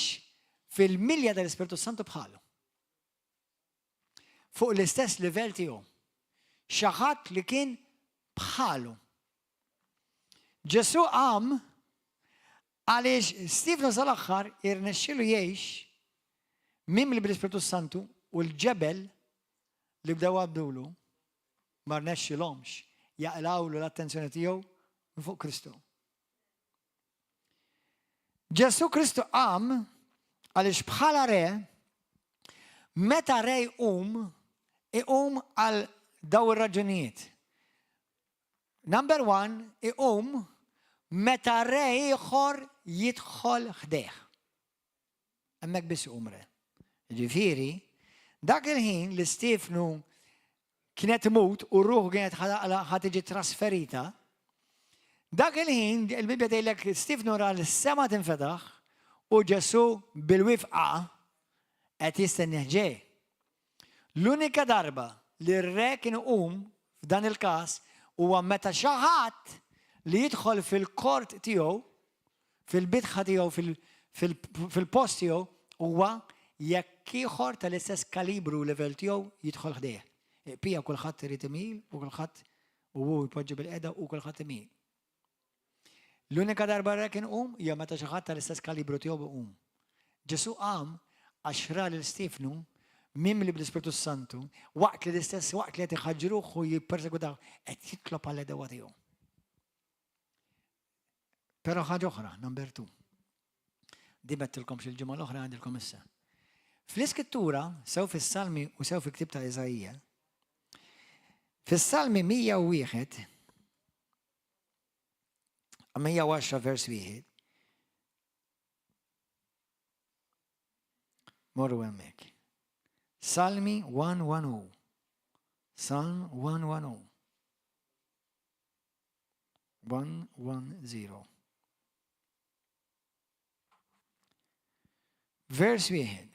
fil-milja tal-Ispirtu Santu bħalu. Fuq l-istess livell tiegħu. Xi ħadd li kien bħalu. Ġesù qam għaliex Stiefnu sal-aħħar irnexxielu jgħix mimli bl-Ispirtu Santu u l-ġebel li bdew għaddulu ma rnexxilhomx jaqilgħulu l-attenzjoni tiegħu minn fuq Kristu. Ġesù Kristu qam għaliex bħala re, meta re jqum, iqum għal daw ir-raġunijiet. Number one, iqum meta re ieħor jidħol ħdejh. Hemmhekk biss iqum re. Ġifieri, dak il-ħin li Stiefnu kienet imut u ruħu kienet ħa tiġi trasferita, dak il-ħin il-Bibbja tgħidlek Stifnu ra l-sema tinfetaħ u Ġesù bil-wifqa qed jistennieh ġej. L-unika darba li r-re kien iqum f'dan il-każ huwa meta xi ħadd li jidħol fil-kort tiegħu, fil-bitħa tiegħu, fil-post tiegħu, huwa jekk ieħor tal-istess kalibru u livell tiegħu jidħol ħdejh. Pija kulħadd irid imil u kulħadd u hu jpoġġi bil-qeda u kulħadd imil. L-unika darba re kien qum hija meta xi ħadd tal-istess kalibru tiegħu iqum. Ġesù qam għax ra lil Stiefnu mimli bl-Ispirtu s-Santu waqt li l-istess waqt li qed iħaġġruh u jippersegwitawh qed jitlob għall-għedewwa tiegħu. Però ħaġa oħra, number two. Di bettilkomx il-ġimgħa l-oħra għandilkom issa. Fl-Iskrittura, sew fis-Salmi u sew fil-ktieb ta' Iżaija, fis-Salmi 101 110 vers wieħed. Morru hemmhekk. Salmi 110. Salm 110. 110. Vers wieħed.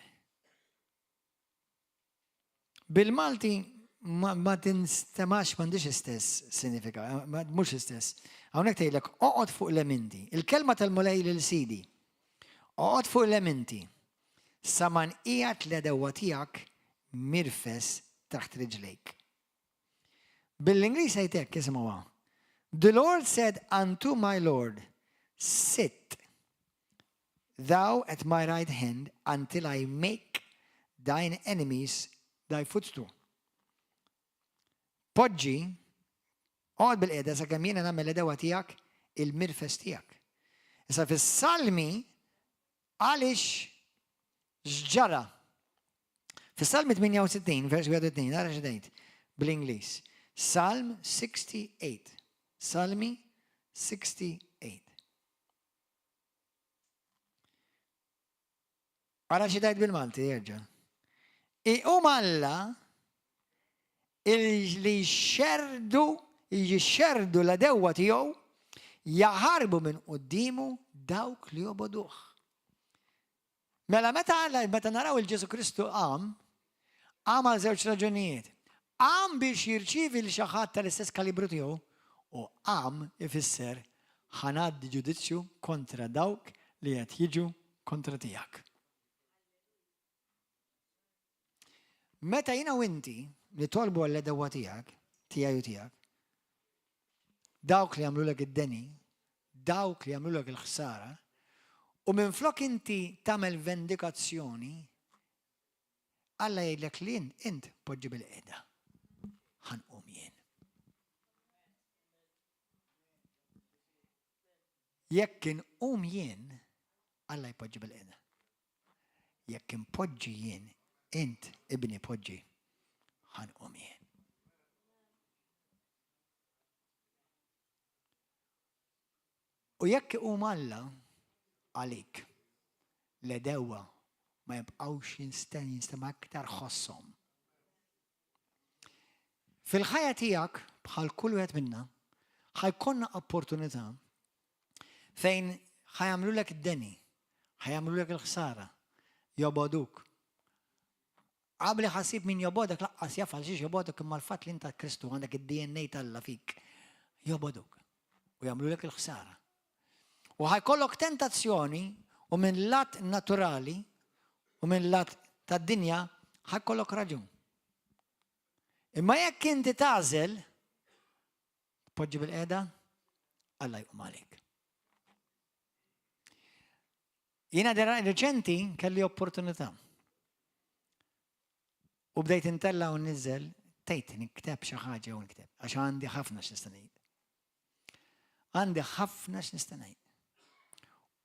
Bil-Malti ma, ma tinstemax m'għandix istess sinifika, mhux istess. Hawnhekk tgħidlek oqgħod fuq l-eminti. Il-kelma tal-Mulej lil Sidi. Oqgħod fuq l-eminti. Sa ma nqiegħed l-għedewwa tiegħek mirfes taħt riġlejk. Bil-Ingliż jgħid hekk, isimgħuha. The Lord said unto my Lord, sit thou at my right hand until I make thine enemies thy footstool. Poġġi, oqgħod bil-qiegħda sakemm jiena nagħmel l-għedewwa tiegħek il-mirfes tiegħek. Issa fis-Salmi għaliex x'ġara? Fis-Salmi 68, vers 1 ara x'għid bl-Ingliż. Salm 68. Salmi 68. Ara xi tgħid bil-Malti jerġa'. Iqum Alla li jxerrdu jxerrdu l-għedewwa tiegħu, jaħarbu minn quddiemu dawk li jobogħduh. Mela meta Alla meta naraw il Ġesu Kristu qam, qam għal żewġ raġunijiet. Qam biex jirċievi lil xi ħadd tal-istess kalibru tiegħu u qam ifisser ħa ngħaddi ġudizzju kontra dawk li qed jiġu kontra tiegħek. Meta jiena u inti nitolbu għall-għedewwa tiegħek, tiegħi u tiegħek, dawk li għamlulek id-deni, dawk li għamlulek il-ħsara, u minflok inti tagħmel vendikazzjoni, Alla jgħidlek li int poġġi bil-qeda. Ħanqum jien. Jekk inqum jien, Alla jpoġġi bil-qeda. Jekk inpoġġi jien, int ibni poġġi, ħa nqum jien. U jekk iqum Alla għalik, l-għedewwa ma jibqgħux jinstema' aktar ħosshom. Fil-ħajja tiegħek, bħal kull wieħed minna, ħa jkollna opportunità fejn ħa jagħmlulek id-deni, ħa jagħmlulek il-ħsara, jobogħduk. Qabli ħasib min jobogħdek laqqas jaf għal xiex jobogħdek imma l-fatt li inta Kristu għandek id-DNA t'Alla fik, jobogħduk u jagħmlulek il-ħsara. U ħa jkollok tentazzjoni u minn lat naturali u minn lat tad-dinja ħa jkollok raġun. Imma jekk inti tagħżel tpoġġi bil-qeda, Alla jqum għalik. Jiena reċenti kelli opportunità. U bdejt intella u nniżżel tgħid nikteb xi ħaġa u nikteb għax għandi ħafna x'nista' ngħid. Għandi ħafna x'nista' ngħid.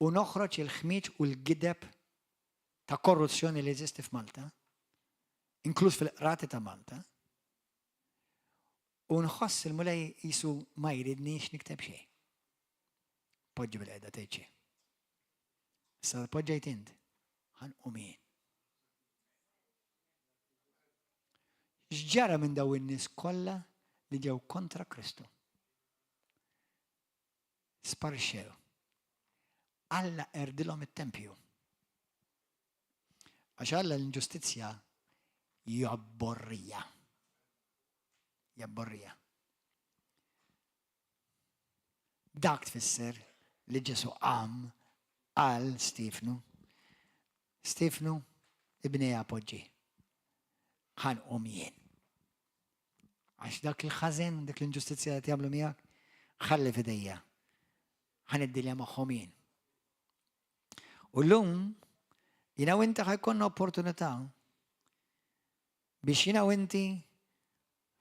U noħroġ il-ħmieġ u l-gideb ta' korruzzjoni li jeżisti f'Malta, inkluż fil-qrati ta' Malta, u nħoss il-Mulej jisu ma jridniex nikteb xejn. Poġġi bil-qeda tgħid xejn. Issa poġġejt int, ħanqum jien. X'ġara minn daw in-nies kollha li ġew kontra Kristu? Sparixxew. Alla qerdilhom it-tempju. Għax Alla l-inġustizzja jabborrija. Jabborrija. Dak tfisser li Ġesu qam għal Stiefnu. Stiefnu, ibni poġġi. Ħa nqum jien. Għax dak il-ħażen, dik l-inġustizzja li jagħmlu miegħek, ħalli f'idejja. Ħa niddilja magħhom jien. U llum, jiena u inti ħa jkollna opportunità biex jiena u inti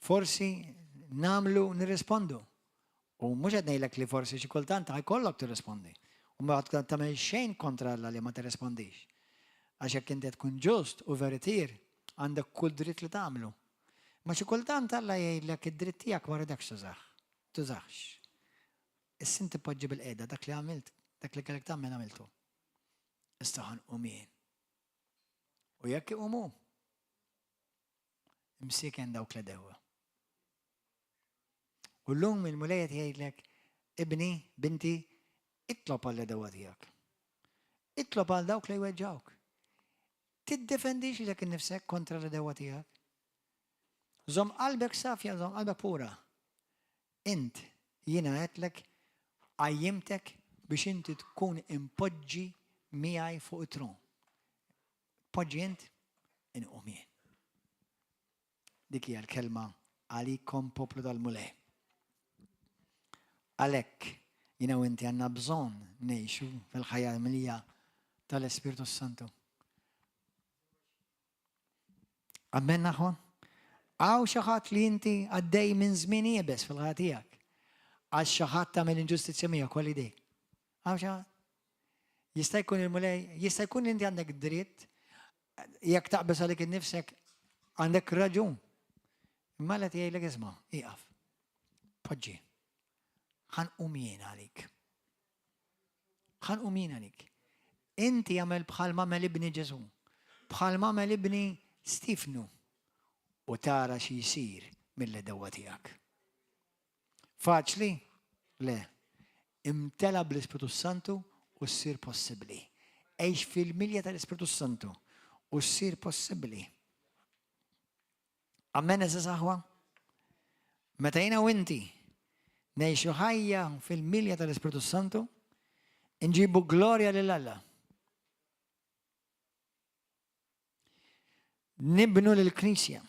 forsi nagħmlu nirrispondu. U mhux qed ngħidlek li forsi xi kultant ħa jkollok tirrispondi. U ma tagħmel xejn kontra Alla li ma tirrispondix. Għax jekk inti tkun ġust u veritier, għandek kull dritt li tagħmlu. Ma xi kultant Alla jgħidlek id-dritt tiegħek ma rridekx tużah. Tużax. Issa inti poġġi bil-qiegħda dak li għamilt, dak li kellek tagħmel għamiltu. Issa ħa nqum jien. U jekk iqumu, imsieken dawk l-għedewwa. U llum il-Mulej qed jgħidlek, ibni, binti, itlob għall-għedewwa tiegħek. Itlob għal dawk li jweġġawk. Tiddefendix lilek innifsek kontra l-għedewwa tiegħek. Żomm qalbek safja, żomm qalbek pura. Int, jiena għedtlek, qajjimtek biex inti tkun impoġġi miegħi fuq it-tron. Poġġi int, inqum jien. Dik hija l-kelma għalikom poplu tal-Mulej. Għalhekk jiena u inti għandna bżonn ngħixu fil-ħajja milja tal-Ispirtu Santu. Amen aħwa? Hawn xi ħadd li inti għaddej minn żmien iebes fil-ħajja tiegħek. Għax xi ħadd tagħmel inġustizzja miegħek kolli dej. Hawn xi ħadd? Jista' jkun il-Mulej, jista' jkun inti għandek dritt, jekk taqbeż għalik innifsek għandek raġun. Imma qed jgħidlek isma' ieqaf. Poġġi. Ħa nqum jien għalik. Ħa nqum jien għalik. Inti għamel bħal m'għamel ibni Ġesù, bħal m'għamel ibni Stifnu u tara xi jsir mill-għedewwa tiegħek. Faċli? Le. Imtela bl-Ispirtu Santu u ssir possibbli. Għix fil-milja tal-Ispirtu Santu u ssir possibbli. Amen għeżież aħwa? Meta jiena u inti ngħixu ħajja fil-milja tal-Ispirtu Santu, nġibu glorja lil Alla. Nibnu lill-Knisja,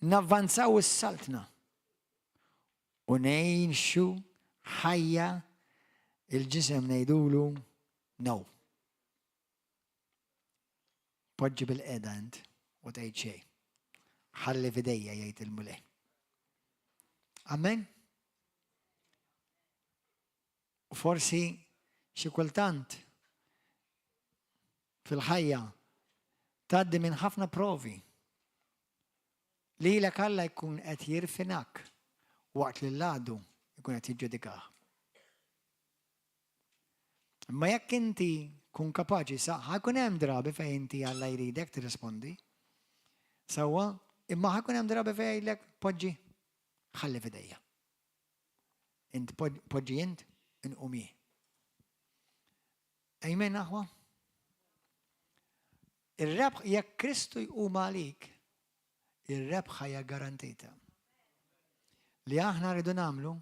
navvanzaw is-saltna u ngħixu ħajja il-ġisem ngħidulu no. Poġġi bil-qeda int u tgħid xejn. Ħalli f'idejja jgħid il-Mulej. Amen. U forsi xi kultant fil-ħajja tgħaddi minn ħafna provi lilek Alla jkun qed jirfinak waqt li l-għadu jkun qed jiġġudikah. Imma jekk inti kun kapaċi sa ħa jkun hemm drabi fejn inti Alla jridek tirrispondi. Sewwa, imma ħa jkun hemm drabi fejn jgħidlek poġġi, ħalli f'idejja. Int poġġi int, inqum jien. Amen aħwa? Ir-rebħ jekk Kristu jqum għalik, ir-rebħa hija garantita. Li aħna rridu nagħmlu,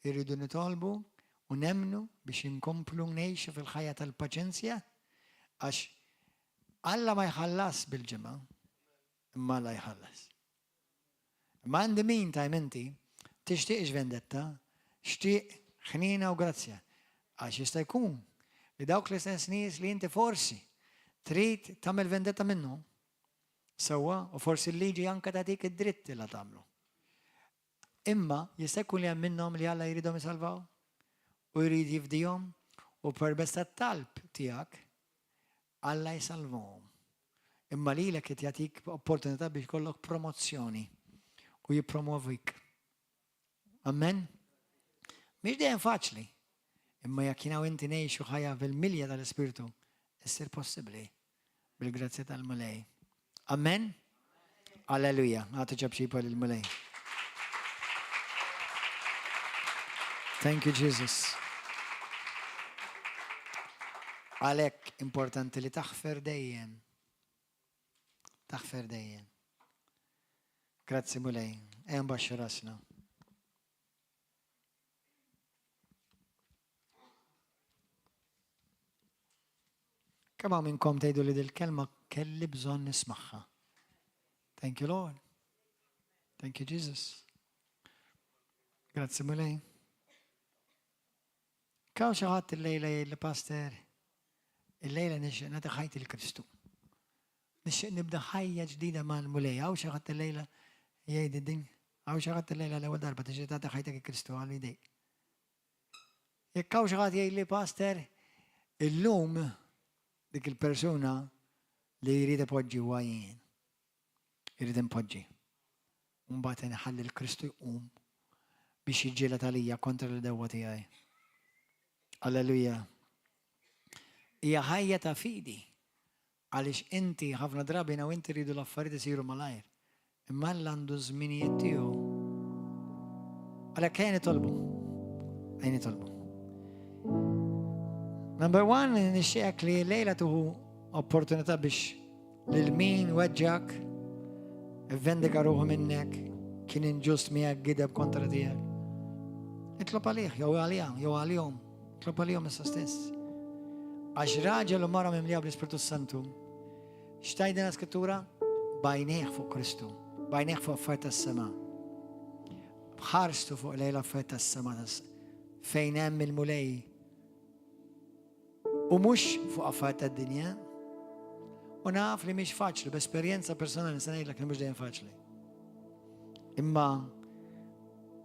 irridu nitolbu u nemmnu biex inkomplu ngħixu fil-ħajja tal-paċenzja għax Alla ma jħallas bil-ġimgħa, imma Alla jħallas. Imma in the meantime inti tixtieqx vendetta, xtieq ħniena u grazzja. Għax jista' jkun li dawk l-istess nies li inti forsi trid tagħmel vendetta minnhom, sewwa, u forsi l-liġi anke tagħtik id-dritt li tagħmlu. Imma jista' jkun li hemm minnhom li Alla jridhom isalvaw u jrid jifdihom u permezz tat-talb tiegħek Alla jsalvahom. Imma lilek qed jagħtik opportunità biex jkollok promozzjoni u jippromovik. Amen? Mhix dejjem faċli. Imma jekk jiena u inti ngħixu ħajja fil-milja tal-Ispirtu, issir possibbli bil-grazzja tal-Mulej. Amen? Alleluja. Għatu ċapċipa lill-Mulej. Thank you, Jesus. Għalhekk importanti li taħfer dejjem. Taħfer dejjem. Grazzi Mulej. Ejja nbaxxu rasna. Kemm hawn minnkom tgħidu li dil-kelma kelli bżonn nismagħha? Thank you Lord. Thank you Jesus. Grazzi Mulej. Kaw xi ħadd illejla jgħid li pastor, illejla nixtieq nagħti ħajti lil Kristu. Nixtieq nibda ħajja ġdida mal-Mulej. Hawn xi ħadd illejla jgħid din? Hawn xi ħadd illejla l-ewwel darba tixtieq tagħti ħajtek il-Kristu għal idejk. Jekk hawn xi ħadd jgħidli Pastor, illum dik il-persuna li jrid ipoġġi huwa jien. Irrid inpoġġi. U mbagħad inħalli l-Kristu jqum biex jiġġieled għalija kontra l-dewwa tiegħi. Alleluja. Hija ħajja ta' fidi Għaliex inti, ħafna drabi jiena u inti rridu l-affarijiet isiru malajr. Imma Alla għandu ż-żminijiet tiegħu. Għalhekk ejja nitolbu. Ejja nitolbu. Number one, nixtieqek li lejla tuħu opportunità biex lil min weġġak, vendika ruħu minnek, kien inġust miegħek gideb kontra tiegħek. Itlob għalih, jew għalija, jew għalihom. Itlob għalihom issa stess. Għax raġel u mara mimlija bl-Ispirtu Santu, x'tgħidilna Skrittura? Bajnieh fuq Kristu, bajnieh fuq affarijiet tas-sema. Bħarstu fuq lejl affarijiet tas-sema fejn hemm il-Mulej. U mhux fuq affarijiet tad-dinja. U naf li mhix faċli, b'esperjenza personali se ngħidlek li mhux dejjem faċli. Imma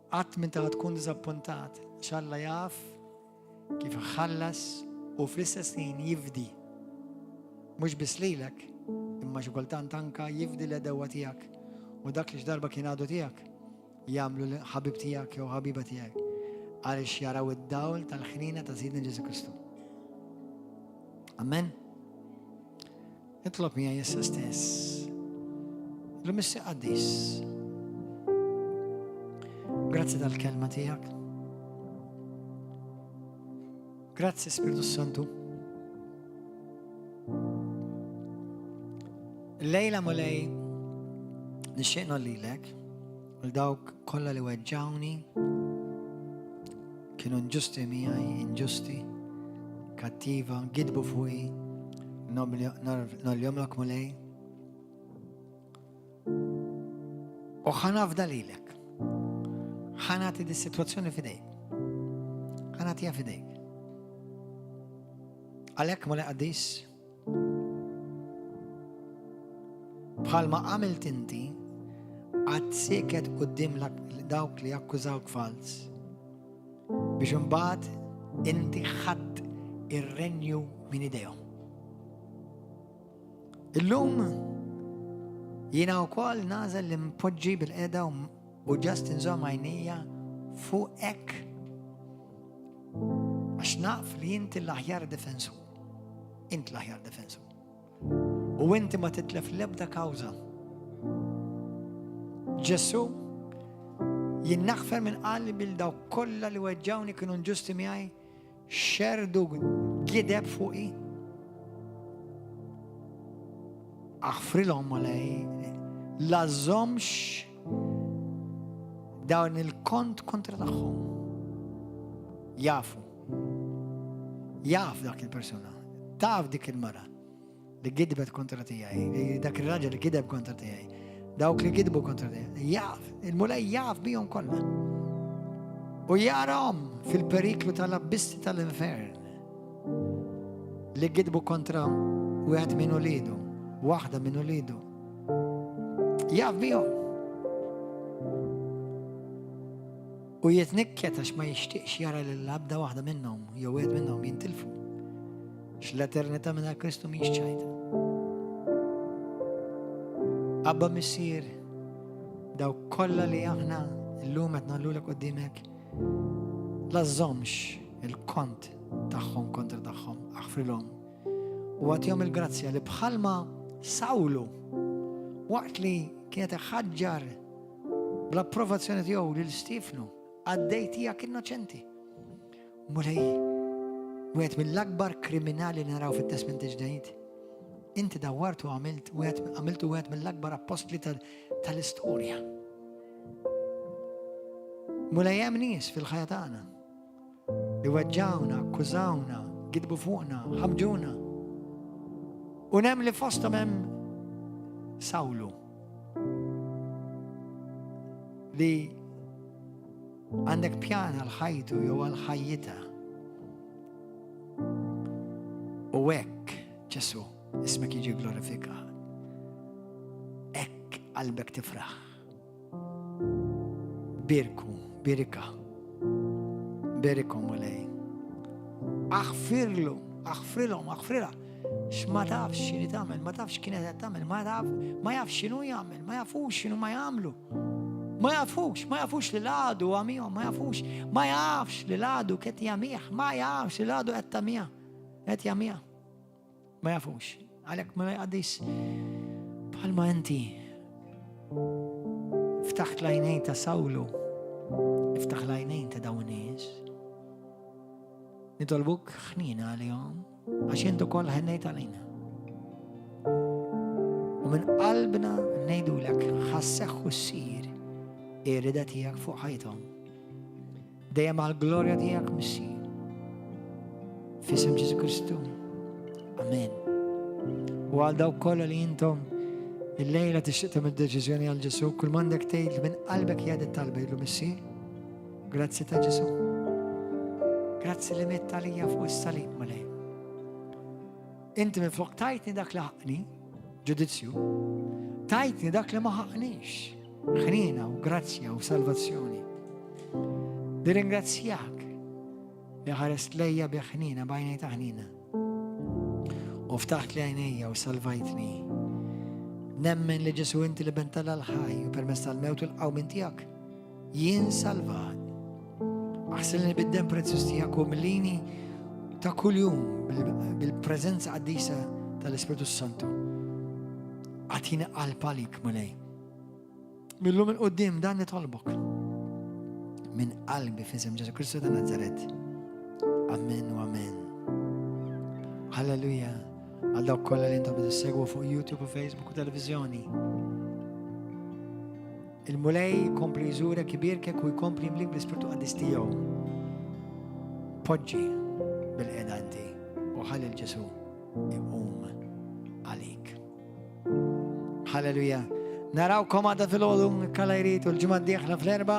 qatt minn ta' tkun diżappuntat, għax Alla jaf kif ħallas u fl-istess ħin jifdi. Mhux biss lilek, imma xi kultant anka jifdi l-edewwa tiegħek u dak li x'darba kien għadu tiegħek jagħmlu ħabib tiegħek jew ħabiba tiegħek għaliex jaraw id-dawl tal-ħnina ta' Sidna Ġesu Kristu. Amen. Itlob miegħi issa stess. Illum issi qaddis. Grazzi tal-kelma tiegħek. Grazzi Spiritu Santu. Lejla mulej nixtieq lilek u dawk kollha li weġġawni kienu inġusti miegħi, inġusti, kattiva, gidbu fuqi, noljomlok mulej. U ħanafda lilek. Ħanati di situazzjoni fidejk. Ħanatija fidejk. Għalhekk mulej qaddis, Bħalma għamilt inti, għad sieket quddiem dawk li akkużawk falz. Biex imbagħad inti ħadd ir-renju minn idejhom. Illum jiena wkoll nażel li npoġġi bil-qeda u ġast inżomm għajnija fuqek għax naf li inti l-aħjar difensur. Int l-aħjar difensur. U inti ma titlef l-ebda kawża. Ġesu, jien naħfer minn qalbi lil dawk kollha li weġġawni kienu nġusti miegħi, xerdu gideb fuqi. Aħfrilhom Mulej, la żommx dawn il-kont kontra tagħhom. Jafu. Jaf dak il-persuna. Taf dik il-mara li gidbet kontra tiegħi, li dak ir-raġel li gideb kontra tiegħi, dawk li gidbu kontra tiegħi. Jaf, il-Mulej jaf bihom kollha. U jarahom fil-periklu tal-abbisti tal-infern li gidbu kontra wieħed minn ulidu, waħda minn ulidu. Jaf bihom. U jitnikket għax ma jixtieqx jara lil abda waħda minnhom jew wieħed minnhom jintilfu. X'l-eternità minn Kristu mhix ċajta. Abba Missier, dawk kollha li aħna llum qed nagħlulek qudiemek, la żommx il-kont tagħhom kontra tagħhom, aħfrilhom. U għatihom il-grazzja li bħalma Sawlu waqt li. kienet ħaġġar bl-approvazzjoni tiegħu lil Stiefnu, qaddej tiegħek innoċenti. Mulej, wieħed mill-akbar kriminali li naraw fit-Testment il-Ġdid. Inti dawwartu għamilt wieħed għamiltu wieħed mill-akbar appostli tal-istorja. Mulej hemm nies fil-ħajja tagħna li weġġawna, akkużawna, gidbu fuqna, ħamġuna. U nem li fosthom hemm Sawlu li Għandek pjan għal ħajtu jew għal ħajjitha. U hekk, Ġesu, ismek jiġi glorifikat. Hekk qalbek tifraħ. Birku, birika. Berikom Mulej. Aħfirlu, aħfrilhom, aħfrilha. X'ma tafx x'inhi tagħmel, ma tafx kienet qed tagħmel, ma taf, ma jafx x'inhu jagħmel, ma jafux x'inhu ma jagħmlu. Ma jafux, ma jafux li l-għadu għamihom, ma jafux, ma jafx li l-għadu qed jagħmih, ma jafx li l-għadu qed tagħmiha, qed jagħmiha. Ma jafux. Għalhekk ma jqaddis bħalma inti ftaħt l-għajnejn ta' Sawlu, iftaħ l-għajnejn ta' dawn nies. Nitolbuk ħnina għalihom, għax int ukoll ħennejt għalina. U minn qalbna ngħidulek ħasseħ u ssir ir-rida tiegħek fuq ħajthom. Dejjem għall-glorja tiegħek Missier. F'isem Ġesu Kristu. Amen. U għal dawk kollha li intom il-lejla tixtieq tagħmel deċiżjoni għal Ġesu, kull m'għandek tgħid minn qalbek hija talba jgħidlu Missier. Grazzi ta' Ġesu. Grazzi li mitt għalija fuq is-salib Mulej. Inti minn flok tajtni dak li ħaqni, ġudizzju, tajtni dak li ma ħaqnix, ħnina u grazzja u salvazzjoni. Nirringrazzjak li ħarest lejja bi ħnina b'għajnej ta' ħnina. U ftaħt li għajnejja u salvajtni. Nemmen li Ġesu inti li ben tal-ħaj u permezz tal-mewt u l-qawmin tiegħek Jien salvat. Aħsilni bid-dem prezzjuż tiegħek u mlini ta' kuljum bil-preżenza qaddisa tal-Ispirtu Santu. Agħtini qalb għalik, Mulej. Millum il-qoddim dan nitolbok. Minn qalbi f'isem Ġesu Kristu ta' Nazaret. Amen u amen. Halleluja. Għal dawk kollha li intom tissegwu fuq YouTube u Facebook u televizjoni. Il-Mulej jkompli jżurek, ibierkek u jkompli jimlik bl-Ispirtu Qaddis tiegħu. Poġġi bil-qeda inti u ħalli l-Ġesu iqum għalik. Halleluja. Narawkom għada fil-ħodu, kalla jrid u l-ġimgħa d-dieħla fl-erba,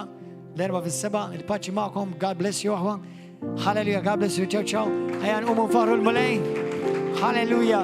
l-erba fis-seba, il-paċi magħkom, God bless you aħwa. Halleluja, God bless you, ciao ciao. Ejja nqumu nfaħru l-Mulej. Halleluja.